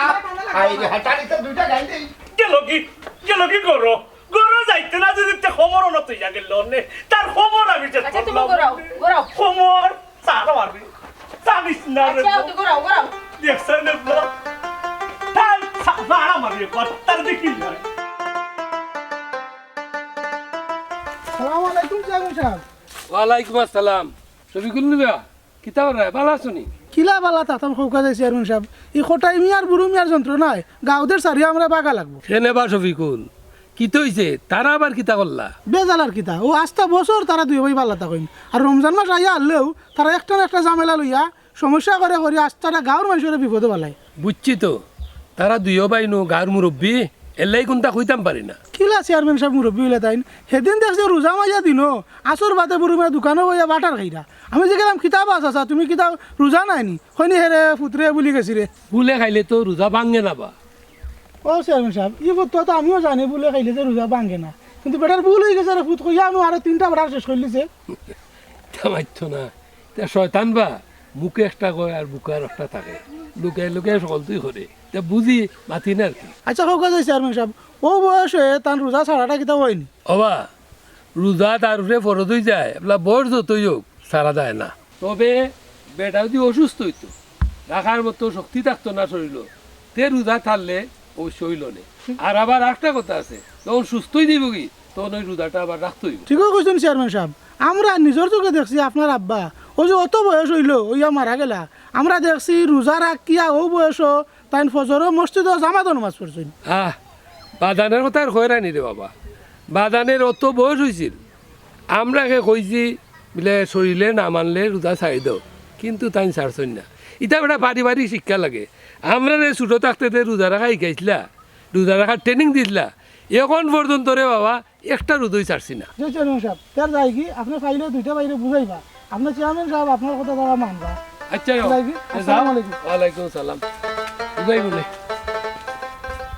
আই রে, হ্যাঁ, ছাড়ি তো দুইটা গাইল দেই। গেল কি? গেল কি করো? ঘরো যাইতে না যদি তে খবর অনো তুই যা গেল নে। তার খবর আমি যে আচ্ছা, তুমি করলাম। ঘরো আও, ঘরো আও। খবর তার মারবে। জানিস না রে আচ্ছা, বউ। তুই ঘরো আও, ঘরো আও। দেখছ রে বউ? তার সা-, মারা মারবে, কর, তার দেখি না। সালাম আলাইকুম, চেয়ারম্যান সাব। ওয়ালাইকুম আসসালাম। শফিকুল মিয়া, কিতা অর রায়, ভালা আছো নি? কিলা ভালা থাকতাম, কউক্কা যে চেয়ারম্যান সাব। ই কটাই মিয়ার বুরু মিয়ার যন্ত্রণায় গাউদের সারিয়া আমরা বাগা লাগবো। কেনে বা শফিকুল, কিতা অইছে? তারা আবার কিতা করলা? বেজাল আর কিতা, অউ আস্তা বছর তারা দুইও ভাই ভালা থাকইন। আর রমজান মাস আইয়া হারলেউ তারা একটা না একটা ঝামেলা লইয়া সমস্যা করে করি আস্তাটা গাউর মানষরে বিপদো ফালায়। বুঝছি তো, তারা দুইও ভাই নু গাউর মুরব্বি, এরলাগি কুন্তা কইতাম পারি না। কিলা চেয়ারম্যান সাব মুরব্বি অইলা তাইন? হেদিন দেখছি রুজা মাইয়া দিনো, আছর বাদে বুরু মিয়া দোকানো বইয়া বাটার খাইরা। আমি জিকাইলাম, "কিতা বা চাচা, তুমি কিতা রুজা নাই নি?" কইন, "হে রে ফুতরে, ভুলি গেছি রে।" ভুলে খাইলে তো রুজা ভাঙ্গে না বা। ও চেয়ারম্যান সাব, ই ফতুয়া তো আমিও জানি, ভুলে খাইলে যে রুজা ভাঙ্গে না। কিন্তু বেটার ভুল অই গেছে রে ফুত, কইয়া আমি আরো তিনটা বাটার শেষ করিলিছে। তা মাততো না। তা শয়তান বা, মুখে একটা কয় আর বুকে আর একটা থাকে। লুকাই লুকাই হকলতাউ করে। তা বুঝি মাতি না আর কি। আচ্ছা, কউক্কা যে চেয়ারম্যান সাব, অউ বয়সে তান রুজা ছাড়াটা কিতা অয় নি? ও বা, রুজা তার উপরে ফরজ অই যায়, এবলা বয়স যতই অউক, ছাড়া যায় না। তবে বেটা যদি অসুস্থ অইতো, রাখার মতো শক্তি থাকতো না শরীলো, তে রুজা ছাড়লে অবশ্য অইলো নে। আর আবার আরেকটা কথা আছে, যখন সুস্থ অই যাইবোগি, তখন অউ রুজাটা আবার রাখতে অইবো। ঠিকউ কইছইন চেয়ারম্যান সাব, আমরা নিজর চউখে দেখছি আপনার আব্বা, অউ যে অত বয়স অইলো, অইয়া মারা গেলা, আমরা দেখছি রুজা রাখিয়া অউ বয়সো তাইন ফজরো মসজিদো জামাতো নমাজ পড়ছইন। আহ, বাজানের কথা আর কইরায় নি রে বাবা। বাজানের অত বয়স অইছিল, আমরারে কইছি বুলে শরীলে না মানলে রোজা ছাড়ি দেও, কিন্তু তাইন ছাড়ছইন না। ইটা বেটা পারিবারিক শিক্ষা লাগে। আমরারে ছোট থাকতে যে রোজা রাখা শিখাইছিলা, রোজা রাখার training দিছিলা, এখন পর্যন্ত রে বাবা একটা রোজাই ছাড়ছি না। জি চেয়ারম্যান সাব, তার যাই কি, আপনে পাইলে দুইটা বাইরে বুঝাইবা। আপনে চেয়ারম্যান সাব, আপনার কথা তারা মানবা। আচ্ছা, যাই কি, এ, আসসালামু যাও। আলাইকুম। ওয়ালাইকুম সালাম। বুঝাইবো নে।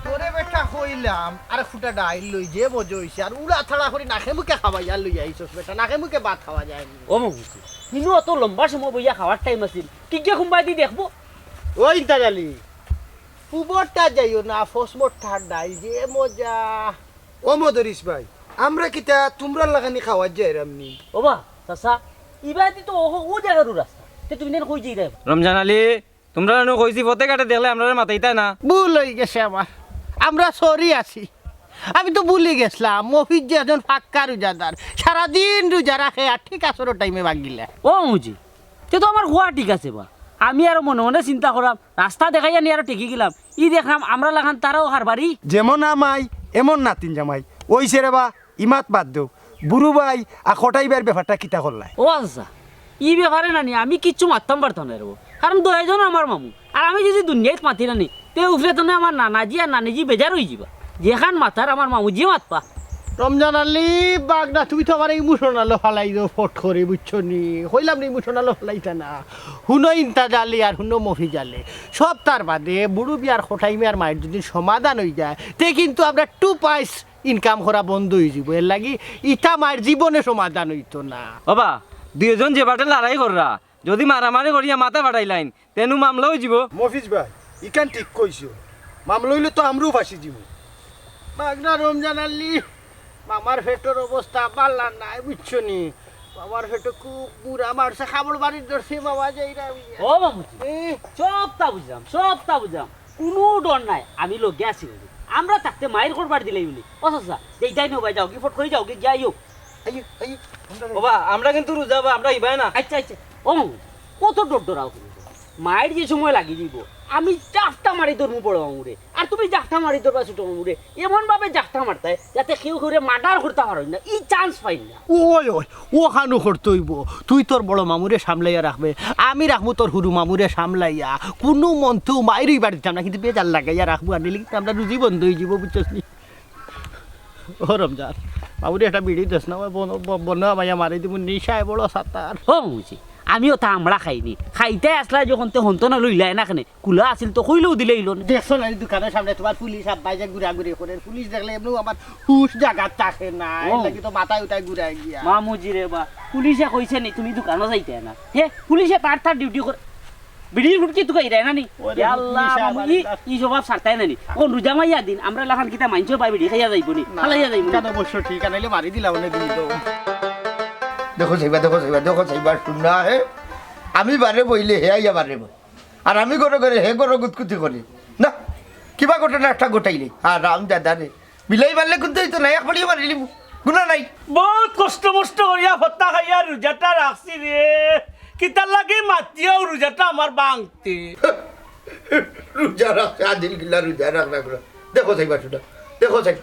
তোরে বেটা কইলাম, আর ফুটা ডাইল লই যে মজা অইছে, আর উড়া থাড়া করি নাকে মুখে খাওয়াইয়া লই আইছস বেটা, নাকে মুখে ভাত খাওয়া যায় নি। ও মগুসি, ইনো অত লম্বা সময় বইয়া খাওয়ার টাইম আছিল, টিকিয়া কুম্বাই দি দেখবো। ও ইন্তাজ আলী, পুবরটা যাইও না, ফসমর ঠার ডাইল যে মজা। ও মদরিস ভাই, আমরা কিতা তুমরার লাখানি খাওয়ার যাইরাম নি? ওবা, চাচা, ইবাদি তো ও, ও জাগারউ রাস্তা। তে তুমি দেন কই যাইরায়? রমজান আলী, তুমরারে নু কইছি পথে ঘাটে দেখলে আমরারে মাতাইতায় না। ভুল অই গেছে আমার, আমরা sorry আছি। আমি তো ভুলি গেছলাম, মফিজ যে একজন পাক্কা রোজাদার, সারাদিন রোজা রাখে আর ঠিক আসরর টাইমে ভাঙ্গিলা। ও মুজি, তে তো আমার কওয়া ঠিক আছে বা। আমি আরো মনে মনে চিন্তা করাম, রাস্তা দেখাইয়া নি আরো ঠেকি গেলাম। ই দেখলাম আমরার লাখান তারাও কারবারি। যেমন আমাই, এমন নাতিন জামাই। অইছে রে বা, ইমাত বাদ দেও। বুরু ভাই আর কটাই ভাইর ব্যাপারটা কিতা করলায়? ও আচ্ছা, ই ব্যাপারে না নি আমি কিচ্ছু মাততাম পারতাম না রে বা। কারণ দুইজন আমার মামু। আর আমি যদি দুনিয়াত মাতি না নি, তে উপরে তো না আমার নানাজি আর নানিজি বেজার অই যিবা। যেখান মাতার আমার মামুজি মাতবা। রমজান আলী, বাগদা, তুমি তো আমারে emotional-ও ফালাই দেও ফট করি, বুঝছো নি? কইলাম না emotional-ও ফালাইতা না। হুনো ইন্তাজ আলী আর হুনো মফিজ আলী। সব তার বাদে বুরু ভাই আর কটাই ভাইর মাইর যদি সমাধান অই যায়, তে কিন্তু আমরা two পয়সা income করা বন্ধ অই যিবো। এর লাগি ইতা মাইর জীবনে সমাধান অইতো না। ওবা, দুইজন যে বাটে লড়াই কররা, যদি মারামারি করিয়া মাথা ফাটাইলাইন, তে নু মামলা অই যিবো। মফিজ ভাই, ইখান ঠিক কইছো। মামলা অইলে তো আমরাও ফাঁসি যিমু। বাগদা রমজান আলী, মামার পেটর অবস্থা ভালা নায়, বুঝছো নি? মামার পেটো খুব বুড়া মারছে, কামড় বাড়ির ধরছে, মামা যাইরা। ও মামুজি, এ? সবতা বুঝলাম, সবতা বুঝলাম। কুনু ডর নাই, আমি লগে আছি বুলে। আমরা থাকতে মাইর করবার দিলাই বুলে। ও চাচা, যাইতায় নি বা, যাওগি, ফট করি যাওগি, গিয়া আইও। আইও, আইও, আমরা ওবা, আমরা কিন্তু রোজা বা, আমরা ইবায় না। আচ্ছা, আচ্ছা। ও মামু, কত ডর ডরাও কিন্তু। মাইর যে সময় লাগি যিবো, আমি জাপটা মারি ধরমু বড় মামুরে। আর তুমি জাপটা মারি ধরবা ছোট মামুরে। এমন ভাবে জাপটা মারতায়, যাতে কেউ কেউরে murder করতা পারইন না। ই chance পাইন না। ওই, ওই, অখানউ করতে অইবো। তুই তোর বড় মামুরে সামলাইয়া রাখবে, আমি রাখমু তোর হুরু মামুরে সামলাইয়া। কুনু মন্তেউ মাইর অইবার দিতাম না, কিন্তু বেজার লাগাইয়া রাখমু, আর নাইলে কিন্তু আমরা রুজি বন্ধ অই যিবো, বুঝছস নি? ও রমজান, মামুরে একটা বিড়ি দেস না, ওই বন-, ব-, বন্যা মাইয়া মারি দিমু, নিশায় বড় সাতার। ও মুজি, আমিও তা আমরা খাইনি, খাইতে আসলা যখন তে হন্ত না লইলায় না কেনে, কুলা আছিল তো কইলেও দিলে ইলো না। দেখছো না, এই দোকানের সামনে তোমার পুলিশ আব্বাই যে ঘুরাঘুরি করে, পুলিশ দেখলে এমনিও আমার হুশ জাগাত থাকে না, ও। এর লাগি তো মাথায় উঠায় ঘুরায় গিয়া। মামুজি রে বা, পুলিশে কইছে নি তুমি দোকানো যাইতে না? হে, পুলিশে তার তার duty করে, বিড়ির গুটকি তুকাই দেয় না নি? ওরে ইয়া আল্লাহ, পুলিশে মামু, আমার ই, এটা ই স্বভাব ছাড়তায় না নি? কোন রোজা মাইয়া দিন, আমরা লাখান কিতা মাইনষর বায় বিড়ি খাইয়া যাইবো নি? না, ফালাইয়া যাইবো নি? কেন অবশ্য ঠিক, আর নাইলে মারি দিলাম অনে দিন তো। দেখো চাইবা, দেখো চাইবা, দেখো চাইবা, শুননা হে। আমি বারে বইলে হে আইয়া বারে বই। আর আমি ঘরে ঘরে, হে ঘরে গুতকুতি করে। না, কিবা ঘটনা একটা ঘটাইলে। হারামজাদা রে। বিলাই মারলে কিন্তু অইতো না, এক বাড়িয়ে মারিলিমু। গুনা নাই। বহুত কষ্ট মষ্ট করিয়া ফত্তা খাইয়া রোজাটা রাখছি রে। কিতার লাগি মাতিয়াও রোজাটা আমার ভাঙতে। রোজা রাখছে, আদিল গিলা রোজা রাখ না গুলা। দেখো চাইবা শুনা, দেখো চাই।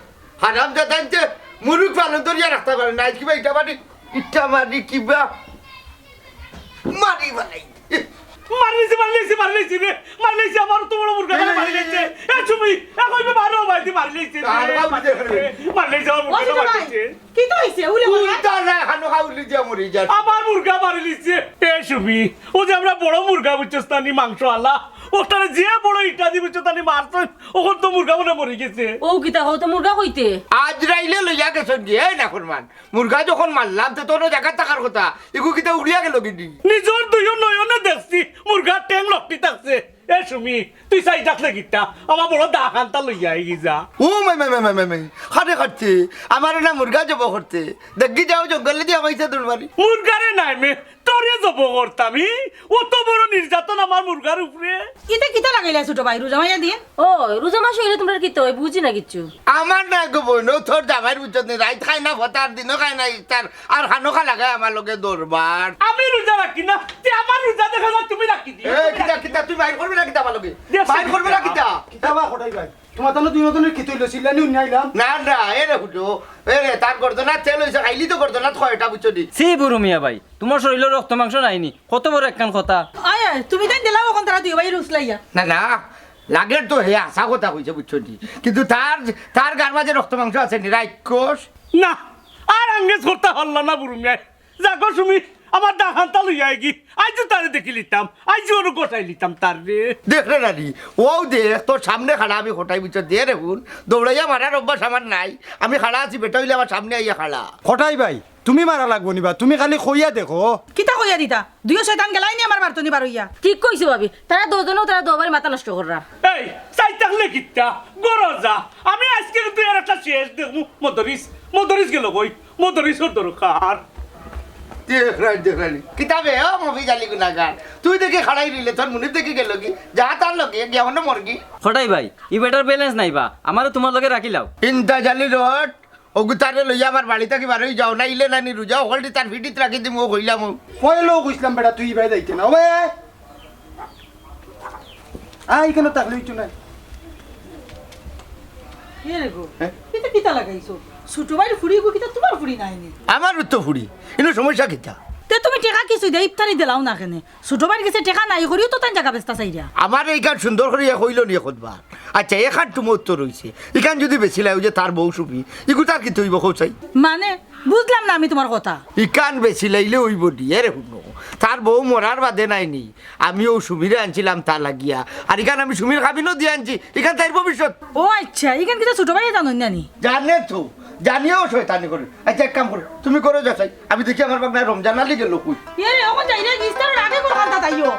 হারামজাদা আনছে, মুরুখ পালন ধরিয়া রাখতা পারে না। আইজ কিবা ইটা মারি, ইটা মারি কিবা মারি বালাই। মারিলিছে, মারিলিছে, মারিলিছে রে। মারিলিছে, আমার তো বড় মুরগা এই, মারিলিছে। এ সুমি, এ কইবে মারো, ভাই, দি মারিলিছে রে। আর বাবু দেখো রে। মারিলিছে, আমার মুরগা মারিলিছে। কিতা অইছে? উলে বলে। উল্টা না, হানো হাউলি দিয়া মরি যা। আমার মুরগা মারিলিছে। এ সুমি, ও যে আমরা বড় মুরগা বুঝছস তা নি মাংস আলা। ওটারে যে বড় ইটা দি বুঝছস তা নি মারছস, ওখন তো মুরগা মনে মরি গেছে। ও কিতা, ও তো মুরগা কইতে। আজরাইলে লইয়া গেছন গিয়া, এই না ফরমান। মুরগা যখন মারলাম, তে তোর জাগাত থাকার কথা। ইগু কিতা উড়িয়া গেল গিনি? নিজর দুইও নয়নে দেখছি, মুরগার ঠেং লটকি থাকছে। এ সুমি, তুই চাই থাকলে কিতা? আমার বড় দা খান্তা লইয়া আই যা। ও মাই, মাই, মাই, মাই, মাই, মাই। খাটে খাটছে। আমার না মুরগা জব করতে। দেখি যাও জঙ্গলে দিয়া পাইছে দৌড় মারি। মুরগারে নাই মে, তোরে জব করতাম, ই? অত বড় নির্যাতন আমার মুরগার উপরে। ইতা কিতা লাগাইলা ছোট ভাই, রোজা মাইয়া দিন? ও, রোজা মাস অইলে তোমরা কিতা অয়, বুঝি না কিচ্ছু। আমার না গো বইন, ও তোর জামাইর বুঝছত নি, রাইত খায় না ফতার, দিনও খায় না ইফতার, আর খানো খা লাগায় আমার লগে দরবার। আমি রোজা রাখি না, তে আমার রোজা দেখা যায় তুমি রাখি দিও। এ, কিতা, কিতা, তুই মাইর করবে না কিতা আমার লগে? দেখ, মাইর করবে না কিতা? কিতা বা কটাই ভাই? তোমার তাহলে দুইজনের কিতা অইলো? চিল্লানি হুনিয়া আইলাম। না, না, এরে হুনো, এরে তার গর্দনাত তেল অইছে, খাইলি তো গর্দনাত কয়টা, বুঝছো নি? ছি বুরু মিয়া ভাই, তুমার শরীলো রক্ত মাংস নাই নি, কত বড় একখান কথা। আয়, আয়, তুমি তাইন দিলাও অখন তারা দুইও ভাই রুসলাইয়া। না, না, লাগের তো হে হাছা কথা কইছে, বুঝছো নি? কিন্তু তার, তার গার মাঝে রক্ত মাংস আছে নি, রাক্ষস? না, আর আঙ্গেজ করতা পারলা না বুরু মিয়ায়। যাগো সুমি, আমার দাখানটা লইয়া আইগি। আইজও তারে দেখিলিতাম, আইজও ওরে কটাইলিতাম তার রে। দেখ রে নানি, অউ দেখ, তোর সামনে খাড়া আমি কটাই, বুঝছো? দে রে হুন, দৌড়াইয়া মারার অভ্যাস আমার নাই। আমি খাড়া আছি, বেটা অইলে আমার সামনে আইয়া খাড়া। কটাই ভাই, তুমি মারা লাগবো নি বা, তুমি খালি কইয়া দেখো। কিতা কইয়া দিতা? দুইও শয়তান গেলায় নি আমার বাড়ি তনে বারইয়া। ঠিক কইছো ভাবি, তারা দুইজনেউ তারা দুইও ভাইর মাথা নষ্ট কররা। এই, চাই থাকলে কিতা? গরো যা। আমি আইজকে কিন্তু এর একটা শেষ দেখমু। মদরিছ, মদরিছ গেল কই? মদরিছর দরকার। দেখ রাই, দেখ রাই। কিতা বে, ও মফিজ আলী গুনাগার। তুই দেখি খাড়াই রইলে, তোর মুনিব দেখি গেল কি? যা তার লগে, গিয়া অনো মরগি। কটাই ভাই, ই বেটার balance নাই বা, আমারে তুমার লগে রাখিলাও। ইন্তা জালি রড, অগু তারে লইয়া আমার বাড়ি থাকি বারই যাও, না ইলে নানি রুজা হকলটি তার ফিটিত রাখি দিমু, অউ কইলাম অউ। কইলো কইছলাম বেটা, তুই ইবায় যাইতে না। ওবে, আয়, ইখানো থাকলে অইতো না। এ রে গো, হ্যাঁ? ইতা কিতা লাগাইছো? ছোট ভাইর ফুড়ি গো, কিতা তুমার ফুড়ি নায় নি? আমারও তো ফুড়ি, ইনো সমস্যা কিতা? তে তুমি টেকা কিছু দে, ইফতারি দিলাও না কেনে? ছোট ভাইর গেছে টেকা নাই করিও তো তাইন জাগা বেচতা চাইরা। আমারে ইখান সুন্দর করি কইলো নি খুতবা। আচ্ছা, এখান তুমো উত্তর অইছে। ইখান যুদি বেচিলাই, অউ যে তার বউ সুমি, ইগু তার কিতা অইবো কও চাই? মানে, বুঝলাম না আমি তুমার কথা। ইখান বেচিলাইলে অইবো নি, এরে হুনো। তার বউ মরার বাদে নায় নি। আমি অউ সুমিরে আনছিলাম তা লাগিয়া। আর ইখান আমি সুমির কাবিনও দিয়া আনছি। ইখান তাইর ভবিষ্যৎ। ও আচ্ছা, ইখান কিতা ছোট ভাইয়ে জানইন না নি? জানে তো। জানিয়াও শয়তানি করে। আচ্ছা, এক কাম করো, তুমি করো যাচাই। আমি দেখি আমার বাগনা রমজান আলী গেল কই। এ রে, অখন যাইরা গিস্তার আগে কোন কান্দা তাইও।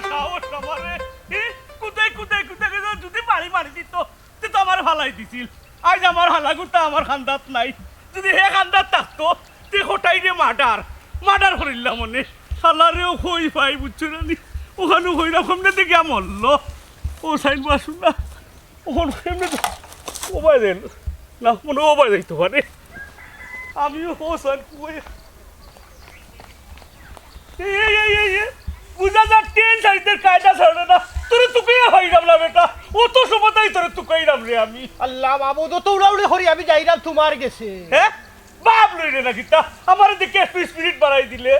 সাহস আমারে, এ, কুদাই, কুদাই, কুদাই, কুদাই, যুদি বাড়ি মারি দিত, তে তো আমারে ফালাই দিছিল। আইজ আমার হালাগুতা আমার কান্দাত নাই। যুদি হে কান্দাত থাকতো, তে কটাইরে মার্ডার, মার্ডার করিলাম অনে। হালারেও কই পাই, বুঝছো না নি? অখানও কইরা কমনে দেখিয়া মরলো। ও সাইন বাসু না। অখন কেমনে তো ওবায় দেন। না, মনে ওবায় যাইতো পারে। আমিও হোসেন কুয়ে। এই, এই, এই, এই, এই। বুঝা যার ট্রেন সাইডের কায়দা ছাড়ে না। তোরে তুকাইয়া পাইরাম না বেটা। অত সমতাই তোরে তুকাইরাম রে আমি। আল্লাহ মাবুদ, অত উড়াউড়ি করি আমি যাইরাম তুমার গেছে। হ্যাঁ? বাপ লইরে না কিতা? আমারে দেখি একটু স্পিরিট বাড়াই দিলে।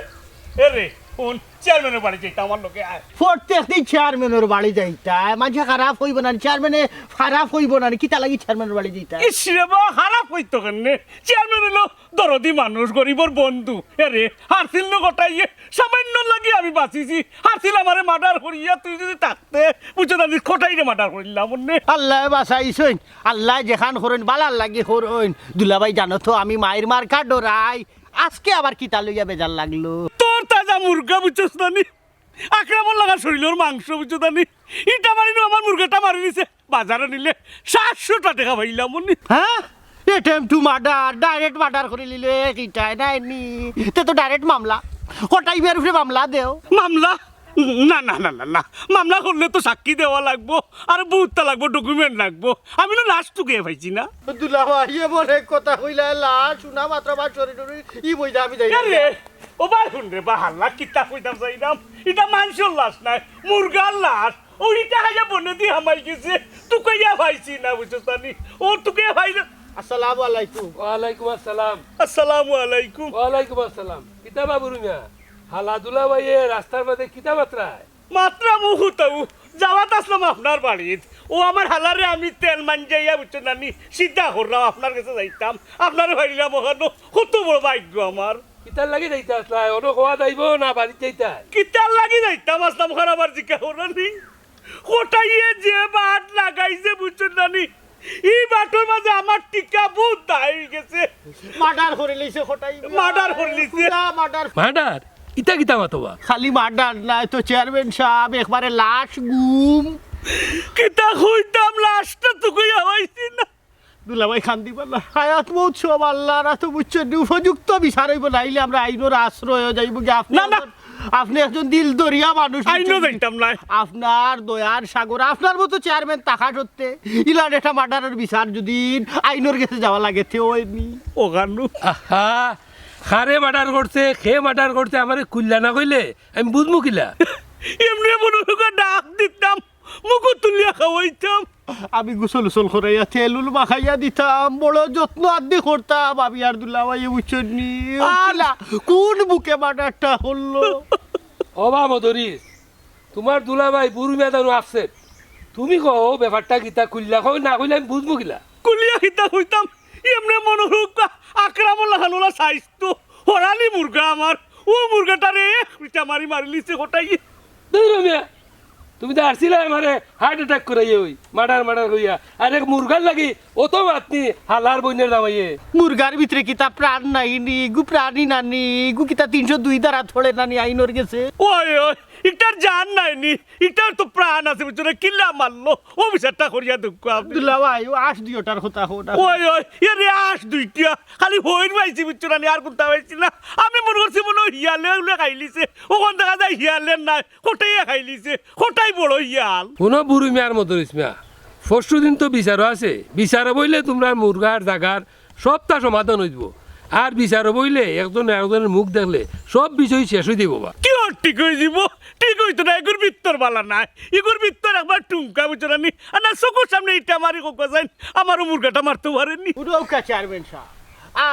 এ রে, হুন, চেয়ারম্যানর বাড়ি যাইতা, আমার লগে আয়। প্রত্যেক দিন চেয়ারম্যানর বাড়ি যাইতা, মানষে খারাপ কইবো না, চেয়ারম্যানে খারাপ কইবো না, কিতা লাগি চেয়ারম্যানর বাড়ি যাইতা? ইস রে বা, খারাপ কইতো কেনে? চেয়ারম্যান অইলো দরদি মানুষ, গরিবর বন্ধু। এ রে, হারছিল নু কটাইয়ে, সামান্য লাগি আমি বাঁচিছি। হারছিল আমারে মার্ডার করিয়া তুই যুদি থাকতে, বুঝছো না, আমি কটাইরে মার্ডার করিলাম অনে। আল্লায় বাঁচাইছইন, আল্লায় যেখান করইন, বালার লাগি করইন। দুলাভাই, জানো তো, আমি মাইর মার্কা ডরাই। আজকে আবার কিতা লইয়া বেজার লাগলো? তোর তাজা মুরগা, বুঝছস না নি? আকরামর লাগা শরীলর মাংস, বুঝছো না নি? ইটা মারি নু আমার মুরগাটা মারি দিছে। বাজারো নিলে সাতশোটা টেকা পাইলাম অনে। হ্যাঁ? Attempt to murder, direct murder করি লিলে, কিতায় নায় নি? তে তো direct মামলা। কটাই বিয়ার উপরে মামলা দেও। মামলা? না, না, না, না, না। মামলা করলে তো সাক্ষী দেওয়া লাগবো, আর বউততা লাগবো, document লাগবো। আমি না লাশ তুকাইয়া পাইছি না। দুলাভাই, এমন এক কথা কইলা, লাশ শুনা মাত্র আমার শরীর টরীর ই বইলা আমি যাই। আরে, ও ভাই, হুন রে, বাহাল্লা, কিতা কইতাম চাইলাম? ইটা মানষর লাশ নায়, মুরগার লাশ। ও ইটা খাইয়া বনেদি হামাই গেছে, তুকাইয়া পাইছি না, বুঝছস নি? ও তুকাইয়া পাইলে। আসসালামু আলাইকুম। ওয়ালাইকুম আসসালাম। আসসালামু আলাইকুম। ওয়ালাইকুম আসসালাম। কিতা বাবুর মিয়া? হালা দুলাভাইয়ে রাস্তার মাঝে কিতা মাতরায়? মাতরাম ও হুতাউ, যাওয়াত আছলাম আপনার বাড়িত। ও আমার হালারে আমি তেল মাঞ্জাইয়া, বুঝছো না নি, সিধা করলাম, আপনার গেছে যাইতাম। আপনারে পাইলাম অখানো, কত বড় ভাগ্য আমার। কিতার লাগি যাইতা আছলায়? অনো কওয়া যাইবো না বাড়িত যাইতায়? কিতার লাগি যাইতাম আছলাম, অখান আবার জিকার কররা নি? কটাইয়ে যে বাট লাগাইছে, বুঝছো না নি, ই বাটর মাঝে আমার টিকা বউত দায় অই গেছে। মার্ডার করি লিছে কটাই। মার্ডার করি লিছে। পুরা মার্ডার। মার্ডার? ইতা কিতা মাতো বা? খালি মার্ডার নায় তো চেয়ারম্যান সাব, একবারে লাশ গুম। কিতা কইতাম, লাশটা তুকাইয়া পাইছি না। দুলাভাই, কান্দিবা না। হায়াত মউত সব আল্লার আতো, বুঝছো নি? উপযুক্ত বিচার অইবো, নাইলে আমরা আইনর আশ্রয় যাইবো গি। আপনি না, না। একজন, আপনি একজন দিল দরিয়া মানুষ, আইনও বুঝছো নি? যাইতাম নায়। আপনার দয়ার সাগর, আপনার মতো চেয়ারম্যান থাকা সত্ত্বে ইলান একটা মার্ডারর বিচার যুদি আইনর গেছে যাওয়া লাগে, তে অয় নি। অখানউ। আহা, কারে মার্ডার করছে, কে মার্ডার করছে, আমারে খুলিয়া না কইলে আমি বুঝমু কিলা? এমনে মনো করি ডাক দিতাম, মুখো তুলিয়া খাওয়াইতাম। আমি গোসল উসল করাইয়া তেল উল মাখাইয়া দিতাম, বড় যত্ন আদি করতাম। আমি আর দুলাভাই বুঝছইন নি? আর কিলা, কোন বুকে মার্ডারটা করলো? ওবা মদরিছ, তুমার দুলাভাই বুরু মিয়া দানু আপসেট। তুমি কও ব্যাপারটা কিতা, খুলিয়া কও, না কইলে আমি বুঝমু কিলা? খুলিয়া কিতা কইতাম, এমনে মনো অউক আকরামর লাখান অলা সাইজ তো, হরালি মুরগা আমার, অউ মুরগাটারে এক পিটা মারি মারিলিছে কটাইয়ে। ধুর মিয়া, তুমি তো আরছিলায় আমারে হার্ট অ্যাটাক করাইয়া অউ মার্ডার মার্ডার কইয়া, আর এক মুরগার লাগি অত মাতনি হালার বইনের জামাইয়ে। মুরগার ভিতরে কিতা প্রাণ নাই নি? ইগু প্রাণী না নি? ইগু কিতা তিনশো দুই ধারাত পড়ে না নি আইনর গেছে? ওই, ওই, ইটার জান নাই নি? ইটার তো প্রাণ আছে, বুঝছো না? কিলা মারলো? অউ বিচারটা করিয়া দেউক্কা আপনে। দুলাভাই, অউ আশ দুইটার কথা কও না। ওই, ওই, এরে আশ দুইটা। খালি হইর পাইছি, বুঝছো না নি? আর কুন্তা পাইছি না। আমি মনো করছি মনো অয় হিয়ালে উলে খাইলিছে। অখন দেখা যায় হিয়ালে নায়, কটাইয়ে খাইলিছে। কটাই বড় হিয়াল। হুনো বুরু মিয়া আর মদরিছ মিয়া, পরশু দিন তো বিচারও আছে। বিচারও বইলে তুমরার মুরগার জাগার সবটা সমাধান অইযিবো। আর বিচারও বইলে একজন একজনর মুখ দেখলে সব বিষয় শেষ অইযিবো বা। কিওর ঠিক অইযিবো? ঠিক অইতো না, ইগুর ভিতর বালা নায়। ইগুর ভিতর একবার টুঙ্কা, বুঝছো না নি? আর না চকুর সামনে ইটা মারি কউক্কা যাইন, আমারও মুরগাটা মারতো পারে নি। হুনো চেয়ারম্যান সাব,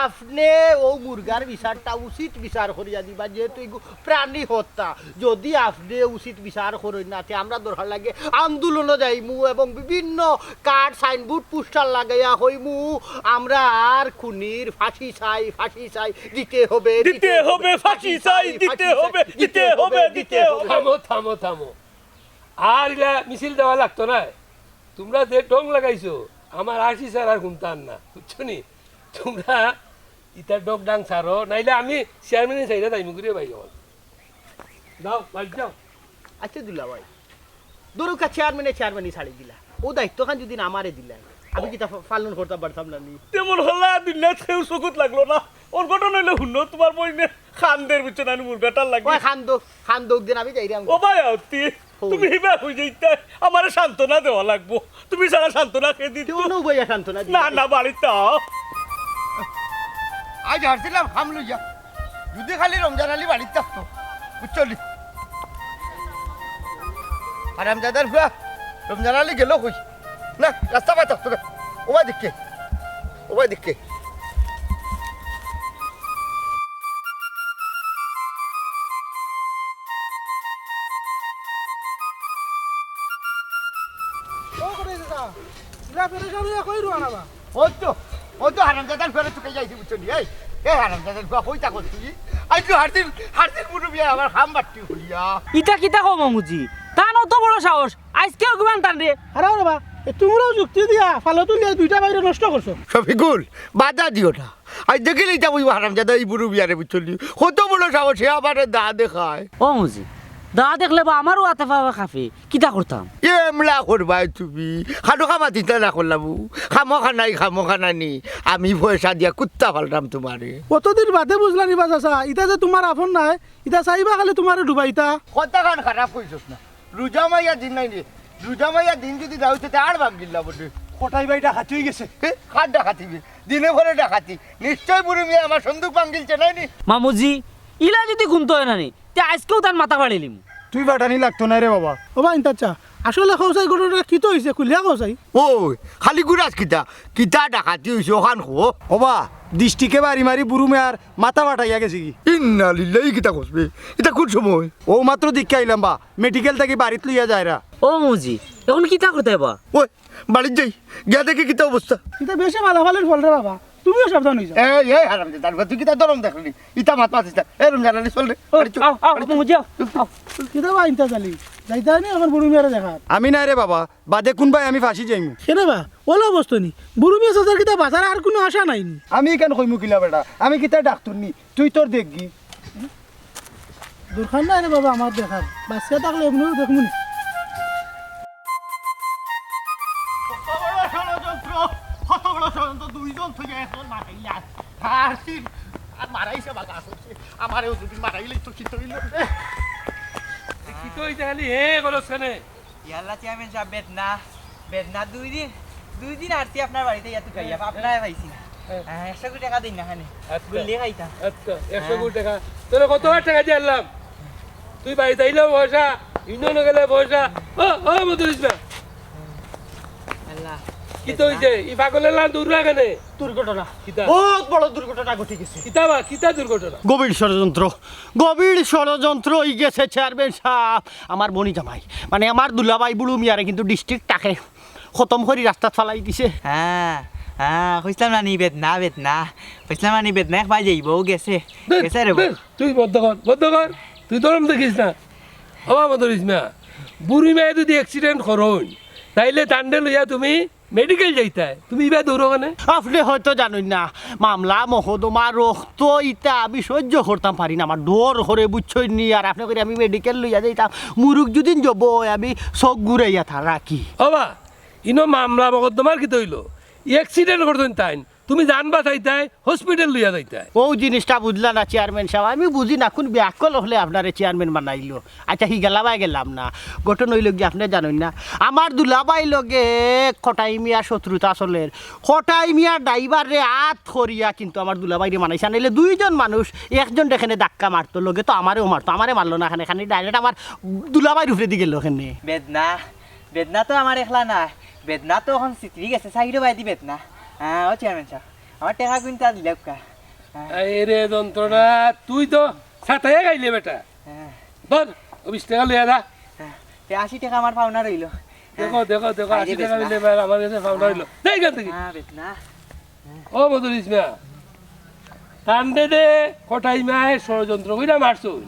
আপনে অউ মুরগার বিচারটা উচিত বিচার করিয়া দিবা, যেহেতু ইগু প্রাণী হত্যা। যদি আপনে উচিত বিচার করইন না, তে আমরা দরকার লাগে আন্দোলনো যাইমু এবং বিভিন্ন কার্ড, সাইনবোর্ড, পোস্টার লাগাইয়া কইমু, "আমরা আর খুনির ফাঁসি চাই, ফাঁসি চাই, দিতে হবে, দিতে হবে, ফাঁসি চাই, দিতে হবে, দিতে হবে, দিতে হবে।" থামো, থামো, থামো। আর ইলা মিছিল দেওয়া লাগতো নায়। তুমরা যে ঢং লাগাইছো, আমার হাসি ছাড়া আর কুন্তা আর না, বুঝছো নি? তুমরা ইতা ঢং ঢাং ছাড়ো, নাইলে আমি চেয়ারম্যানে চাইরা যাইমু ঘুরে ভাই অখন। যাও, বাড়ি যাও। আচ্ছা দুলাভাই, ধরউক্কা চেয়ারম্যানে চেয়ারম্যানি ছাড়ি দিলা, অউ দায়িত্বখান যদি আমারে দিলা, আমি কিতা ফা-, পালন করতাম পারতাম না নি? তেমন হলা দুনিয়াত কেউ চকুত লাগলো না। অঘটন অইলে হুনো, তুমার বইনে কান্দের, বুঝছো না নি, মুরগাটার লাগি। ওই কান্দো, কান্দো, একদিন আমি যাইরাম। ও ভাই, আত্তি, হো। তুমি হিবা অই যাইতায়, আমারে সান্ত্বনা দেওয়া লাগবো। তুমি ছাড়া সান্ত্বনা কে দিত? কেউ নু ভাইয়া সান্ত্বনা দিত। না, না, বাড়িত আও। আইজ হারছিলাম কাম লইয়া। যদি খালি রমজান আলী বাড়িত থাকতো, বুঝছো নি? হারামজাদার ফুয়া, রমজান আলী গেল কই? না, রাস্তা বায় থাকতো না। ওবায় দেখকে, ওবায় দেখকে। ও করে দাদা, ইলা পেরেশান অইয়া কই রওয়ানা বা? ওই তো, ওই তো হারামজাদার ঘরে চুকে যাইছি, বুঝছো নি? এই, এই হারামজাদার ঘরে কই থাকো তুই? আইজ তো হারদিন, হারদিন মুরব্বি আমার খাম বাট্টি খুলিয়া। ইতা কিতা কও মামুজি? তান অত বড় সাহস, আইজকেও কিমান তান রে? আরে বাবা, এ তুমরাও যুক্তি দিয়া ফালতু লিয়া দুইটা বাইরে নষ্ট করছো। শফিকুল, বাধা দিও না। আইজ দেখিলে ইতা কইবো হারামজাদা ই মুরব্বিয়ারে, বুঝছো নি? কত বড় সাহস, হে আমারে দা দেখায়। ও মুজি, দা দেখলে বা আমারও আতে পাওয়া কাঁপে। কিতা করতাম? এমলা করবায় তুমি? খানো খামাত ইতা না করলাম। খামো খানাই, খামো খানানি। আমি পয়সা দিয়া কুত্তা পালতাম তুমারে। অতদিন বাদে বুঝলাম নি বা চাচা, ইতা যে তুমার আপন নায়, ইতা চাইবা খালি তুমারে ডুবাইতা। কথাখান খারাপ কইছস না। রোজা মাইয়া দিন নাই নি। রোজা মাইয়া দিন যদি না অইতো, তে আর ভাঙ্গিলা বটে। কটাই ভাই ডাকাতি অই গেছে। এ, কার ডাকাতি বে? দিনে পরে ডাকাতি। নিশ্চয় বুড়ি মিয়া আমার সন্দুক ভাঙ্গিলছে, নাই নি? মামুজি, ইলা যদি কুন্তা অয় না নি, তে আইজকেউ তান মাথা ফাড়িলিমু। তুই ফাটানি লাগতো নায় রে বাবা। ও বা ইন্তাচ্চা, আসলে কও চাই ঘটনাটা কিতা অইছে, খুলিয়া কও চাই। ওই, খালি গুরাস কিতা? কিতা ডাকাতি অইছে, অখান কও। ও বা, দৃষ্টিকে বাড়ি মারি বুরু মিয়ার মাথা ফাটাইয়া গেছে গি। ইন্না লিল্লাহি, কিতা কস বে? ইতা কুন সময়? অউ মাত্র দেখিয়া আইলাম বা, মেডিকেল থাকি বাড়িত লইয়া যায়রা। ও মুজি, অখন কিতা করতায় বা? ওই, বাড়িত যাই, গিয়া দেখি কিতা অবস্থা। ইতা বেশি মালামালির ফল রে বাবা, তুমিও সাবধান অই যাও। এই, এই হারামজাদার ফুয়া, তুই কিতা ধরন দেখলি? ইতা মাত মাতিস না। এ রমজান আলী, চল রে, ও, বাড়ি চল, আও, আও, বাড়ি চল। মুজি, আও, আও। কিতা বা ইন্তাজ আলী, যাইতায় নি অখন বুরু মিয়ারে দেখাত? আমি নায় রে বাবা, বাদে কুনবায় আমি ফাঁসি যাইমু। কেনে বা? অলা অবস্থা নি? বুরু মিয়া চাচার কিতা বাচার আর কুনু আশা নাই নি? আমি ইখান কইমু কিলা বেটা? আমি কিতা ডাক্তর নি? তুই তোর দেখগি। দরকার নাই রে বাবা আমার দেখার। বাচিয়া থাকলে এমনেউ দেখমু নি। কত বড় ষড়যন্ত্র, কত বড় ষড়যন্ত্র, দুইজন থইয়া একজন মারাইলা। আর সিন, আর মারাইছে বালা আছে। আমারেও যদি মারাইলে তো কিতা অইলো? কিতা অইছে খালি হে করস কেনে? ইয়াল্লা চেয়ারম্যান সাব, বেদনা, বেদনা দুই দিন, দুই দিন আরছি আপনার বাড়িত ইয়া তুকাইয়া, আপনারে পাইছি না। হ্যাঁ। হ্যাঁ, একশো কোটি টেকা দিন না খানে। আচ্ছা। গুল্লি খাইতাম। আচ্ছা, একশো কোটি টেকা। তোরে কত বার টেকা দিয়া আনলাম? তুই বাড়িত আইলেও পয়সা, ইনো না গেলে পয়সা। ও, ও, মদরিস না। আল্লাহ। কিতা অইছে? ই পাগলের লান দৌড়া কেনে? দুর্ঘটনা। কিতা? বহুত বড় দুর্ঘটনা ঘটি গেছে। কিতা বা, কিতা দুর্ঘটনা? গভীর ষড়যন্ত্র, গভীর ষড়যন্ত্র অই গেছে চেয়ারম্যান সাব। আমার বনি জামাই, মানে আমার দুলাভাই বুরু মিয়ারে কিন্তু ডিস্ট্রিক্ট তাকে খতম করি রাস্তাত ফালাই দিছে। হ্যাঁ, হ্যাঁ, কইছিলাম না নি বেদনা, বেদনা। কইছিলাম না নি বেদনা, এক ভাই যাইব, ও গেছে। দূর, গেছে রে দূর, তুই বন্ধ কর, বন্ধ কর। তুই ধরম দেখিস না। বাবা মদরিস মিয়া, বুড়ি মায়ে যদি অ্যাক্সিডেন্ট করইন, তাইলে তানরে লইয়া তুমি মেডিকেল যাইতায়, তুমি ইবা দৌড়ো কেনে? আপনে হয়তো জানইন না, মামলা, মকদ্দমা, রক্ত, ইতা আমি সহ্য করতাম পারি না, আমার ডর করে, বুঝছইন নি? আর আপনে কইরা আমি মেডিকেল লইয়া যাইতাম, মুরুগ যুদিন জব অয়, আমি চোখ ঘুরাইয়া থা-, রাখি। ওবা, ইনো মামলা মকদ্দমার কিতা অইলো? অ্যাক্সিডেন্ট করছইন তাইন, তুমি জান বাঁচাইতায়, হসপিটাল লইয়া যাইতায়। অউ জিনিসটা বুঝলা না চেয়ারম্যান সাব, আমি বুঝি না কুন বেআক্কল অকলে আপনারে চেয়ারম্যান বানাইলো। আচ্ছা, হিগালা বায় গেলাম না। ঘটনা অইলো গিয়া আপনে জানইন না, আমার দুলাভাই লগে কটাই মিয়ার শত্রুতা চলের। কটাই মিয়ার ড্রাইভাররে আত করিয়া কিন্তু আমার দুলাভাইরে মানাইছে। নাইলে দুইজন মানুষ, একজনরে কেনে ধাক্কা মারতো, লগে তো আমারেও মারতো, আমারে মারলো না কেনে, খানি ডাইরেক্ট আমার দুলাভাইর উপরেদি গেলো কেনে। বেদনা, বেদনা তো আমার একলা না, বেদনা তো অখন ছিতরি গেছে, চাইরো বায়দি বেদনা। হ্যাঁ, ও চেয়ারম্যান সাব, আমার টেকা কুইন্টাল দিলাউক্কা। হ্যাঁ। আরে যন্ত্রণা, তুই তো ছাতাইয়া খাইলে বেটা। হ্যাঁ। ধর, ও বিশ টেকা লইয়া যা। হ্যাঁ। তে আশি টেকা আমার পাওনা রইলো। দেখো, দেখো, দেখো, আশি টেকা অইলে এবার আমার গেছে পাওনা রইলো। যাই এখান থাকি। হ্যাঁ, বেদনা। ও মদরিস মিয়া, তানরে দে কটাই মায় ষড়যন্ত্র কইরা মারছইন।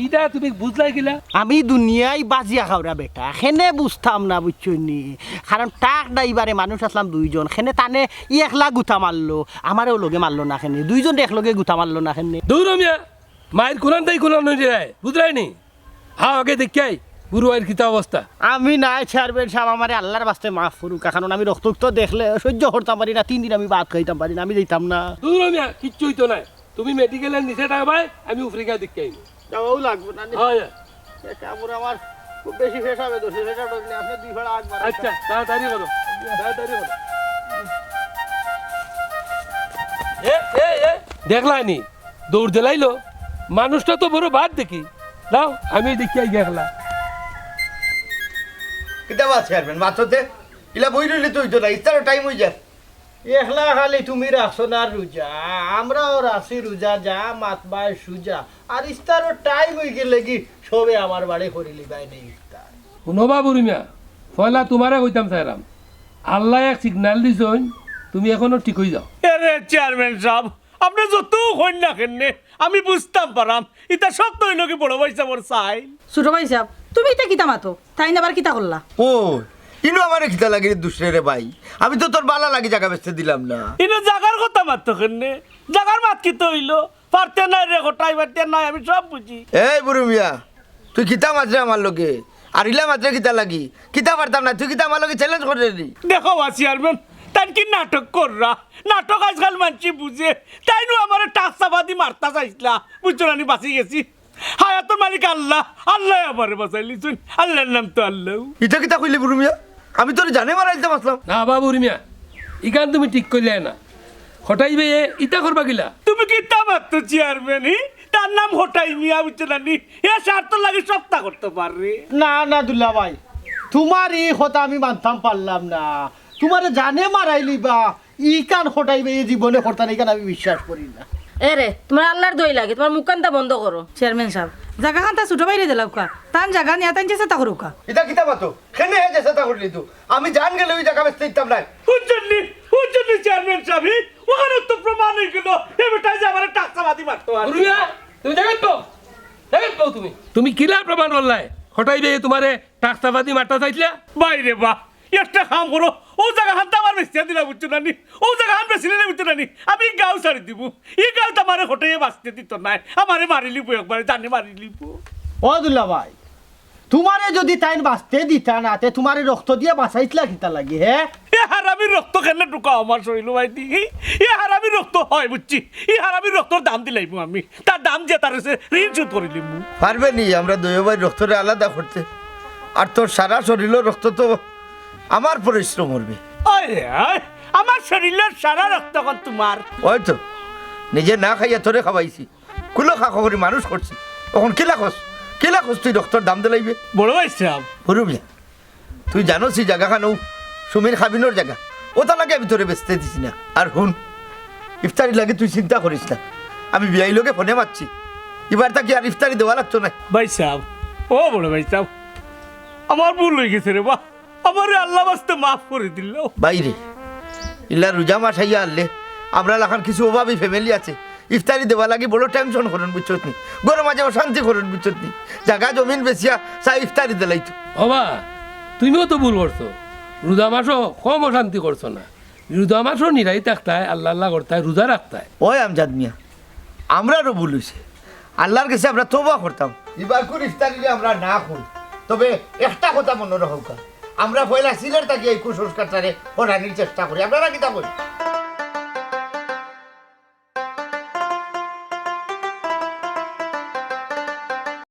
ইটা তুমি বুঝলায় কিলা? আমি দুনিয়াই বাজিয়া খাওরা বেটা, কেনে বুঝতাম না, বুঝছইন নি? কারণ ট্রাক ড্রাইভারে মানুষ আছলাম দুইজন, কেনে তানে একলা গুতা মারলো, আমারেও লগে মারলো না কেনে? দুইজনরে একলগে গুতা মারলো না কেনে? দৌড় মিয়া, মাইর কুনান তাই কুনান অই যায়, বুঝরায় নি? হাও আগে দেখিয়াই, বুরু ভাইর কিতা অবস্থা। আমি নায় চেয়ারম্যান সাব, আমারে আল্লার বাস্তে মাফ করুক্কা, কারণ আমি রক্ত উক্ত দেখলে সহ্য করতাম পারি না, তিন দিন আমি ভাত খাইতাম পারি না, আমি যাইতাম না। দূর মিয়া, কিচ্ছু অইতো নায়। তুমি মেডিকেলের নিচে থাকবায়, আমি উপরে গিয়া দেখিয়াইমু। যাওয়াও লাগবো না নি। হয়। এ কামড় আমার খুব বেশি পেশাবে ধরছে, পেশাব ধরলে আপনি দুই ফাড়া আগ মারেন। আচ্ছা, তাড়াতাড়ি করো, তাড়াতাড়ি করো। এ, এ, এ, দেখলায় নি? দৌড় দিলাইলো। মানুষটা তো বড় বাদ দেখি। দাও, আমি দেখিয়াই দেখলা। কিতা বা চেয়ারম্যান, মাততে? ইলা বই রইলে তো অইতো না, ইফতারর টাইম অই যায়। একলা খালি তুমি রাখছো না রোজা, আমরাও রাখছি রোজা, যা মাতবায় সুজা। আর ইফতারর টাইম অই গেলে কি সবে আমার বাড়ি করিলিবায় নি ইফতার। হুনো বা বুরু মিয়া, পয়লা তুমারে কইতাম চাইরাম, আল্লায় এক সিগনাল দিছইন, তুমি এখনো ঠিক অই যাও। এরে চেয়ারম্যান সাব, আপনে যত কইন না কেনে, আমি বুঝতাম পারাম, ইতা সত্য অইলো কি বড় ভাই সাবর চাইন। ছোট ভাই সাব, তুমি ইতা কিতা মাতো? তাইন আবার কিতা করলা? ও, ইনো আমারে কিতা লাগি দুষরে রে ভাই? আমি তো তোর বালা লাগি জাগা বেচতে দিলাম না। ইনো জাগার কথা মাতো কেনে? জাগার মাত কিতা অইলো? পারতে নায় রে, কটাই পারতে নায়, আমি সব বুঝি। এই বুরু মিয়া, তুই কিতা মাতরে আমার লগে? আর ইলা মাতরে কিতা লাগি? কিতা পারতাম না, তুই কিতা আমার লগে চ্যালেঞ্জ কররে নি? দেখো বা চেয়ারম্যান, তাইন কি নাটক কররা? নাটক আজকাল মানষে বুঝে। তাইনও আমারে টাক চাপাদি মারতা চাইছলা, বুঝছো না নি, বাঁচি গেছি। হায়াতর মালিক আল্লাহ, আল্লায় আমারে বাঁচাইলিছইন। আল্লার নাম তো আল্লাহ। ইটা কিতা কইলে বুরু মিয়া? আমি তোরে জানে মারাইতাম আছলাম। না বা বুরু মিয়া, ইখান তুমি ঠিক কইলায় না। কটাই ভাইয়ে ইতা করবা কিলা? তুমি কিতা মাতো চেয়ারম্যান, হি? তার নাম কটাই মিয়া, বুঝছো না নি? হে স্বার্থর লাগি সবতা করতো পাররে। না, না দুলাভাই, তুমার ই কথা আমি মানতাম পারলাম না। তুমারে জানে মারাইলিবা, ইখান কটাই ভাইয়ে জীবনে করতা না, ইখান আমি বিশ্বাস করি না। এরে, তুমার আল্লার দোয়াই লাগে, তুমার মুখখানতা বন্ধ করো। চেয়ারম্যান সাব, জাগাখানতা ছোট ভাইরে দিলাউক্কা, তান জাগা নিয়া তাইন যে চেষ্টা করুক্কা। ইতা কিতা মাতো? কেনে হে যে চেষ্টা করলি তো? আমি জান গেলে ওই জাগা বেচতে দিতাম নায়। হুনছইন নি? হুনছইন নি চেয়ারম্যান সাব? হি? অখানো তো প্রমাণ অই গেলো, হে বেটায় যে আমারে টাক চাপাদি মারতো আর। বুরু মিয়া, তুমি জাগাত বও। জাগাত বও তুমি। তুমি কিলা প্রমাণ করলায়? কটাই ভাইয়ে তুমারে টাক চাপাদি মারতা চাইছলা? ভাইরে বা, একটা কাম করো, অউ জাগাখানতা আমার বেচিয়া দিলাও, বুঝছো না নি? অউ জাগাখান বেচিলিলে, বুঝছো না নি? আমি ই গাঁও ছাড়ি দিমু। ই গাঁওত আমারে কটাইয়ে বাঁচতে দিতো নায়। আমারে মারিলিবো একবারে, জানে মারিলিবো। ও দুলাভাই, তুমারে যুদি তাইন বাঁচতে দিতা না, তে তুমারে রক্ত দিয়া বাঁচাইছলা কিতার লাগি, হে? এ হারামির রক্ত কেনে ঢুকাও আমার শরীলো ভাইটি? ই হারামির রক্ত, হয় বুঝছি, ই হারামির রক্তর দাম দিলাইমু আমি। তার দাম দিয়া তার কাছে ঋণ শোধ করিলিমু। পারবে নি আমরা দুইও ভাইর রক্তরে আলাদা করতে? আর তোর সারা শরীলর রক্ত তো আমার পরিশ্রম করবে। আরে, আয়, আমার শরীলর সারা রক্ত অখন তুমার। ওই তো, নিজে না খাইয়া তোরে খাওয়াইছি, কুলো খাকো করি মানুষ করছি, অখন কিলা কস? কিলা কস তুই রক্তর দাম দিলাইবে? বড় ভাইসাব। বড় মিয়া, তুই জানোস ই জাগাখান অউ সুমির খাবিনর জাগা, অতার লাগি আমি তোরে বেচতে দিছি না। আর হুন, ইফতারির লাগি তুই চিন্তা করিস না, আমি বিয়াই লগে ফোনে মাতছি, ইবার থাকি আর ইফতারি দেওয়া লাগতো না। ভাইসাব, ও বড় ভাইসাব, আমার ভুল অইগেছে রে বা, আমারে আল্লার ওয়াস্তে মাফ করি দিলাও। ভাইরে, ইলা রোজা মাস আইয়া হারলে, আমরার লাখান কিছু অভাবী ফ্যামিলি আছে, ইফতারি দেওয়া লাগি বড় টেনশন করইন, বুঝছত নি? ঘরর মাঝে অশান্তি করইন, বুঝছত নি? জাগা জমিন বেচিয়া চাই ইফতারি দিলাইতো। ওবা, তুমিও তো ভুল করছো, রোজা মাসো কম অশান্তি করছো না, রোজা মাসো নিরাই থাকতায়, আল্লা আল্লা করতায়, রোজা রাখতায়। ওই আমজাদ মিয়া, আমরারও ভুল অইছে, আল্লার গেছে আমরা তওবা করতাম, ইবারকুর ইফতারিরে আমরা না কই, তবে একটা কথা মনো রাখউক্কা, আমরা পয়লা সিলেট থাকি এই কুসংস্কারটারে হরানির চেষ্টা করি, আপনারা কিতা করি?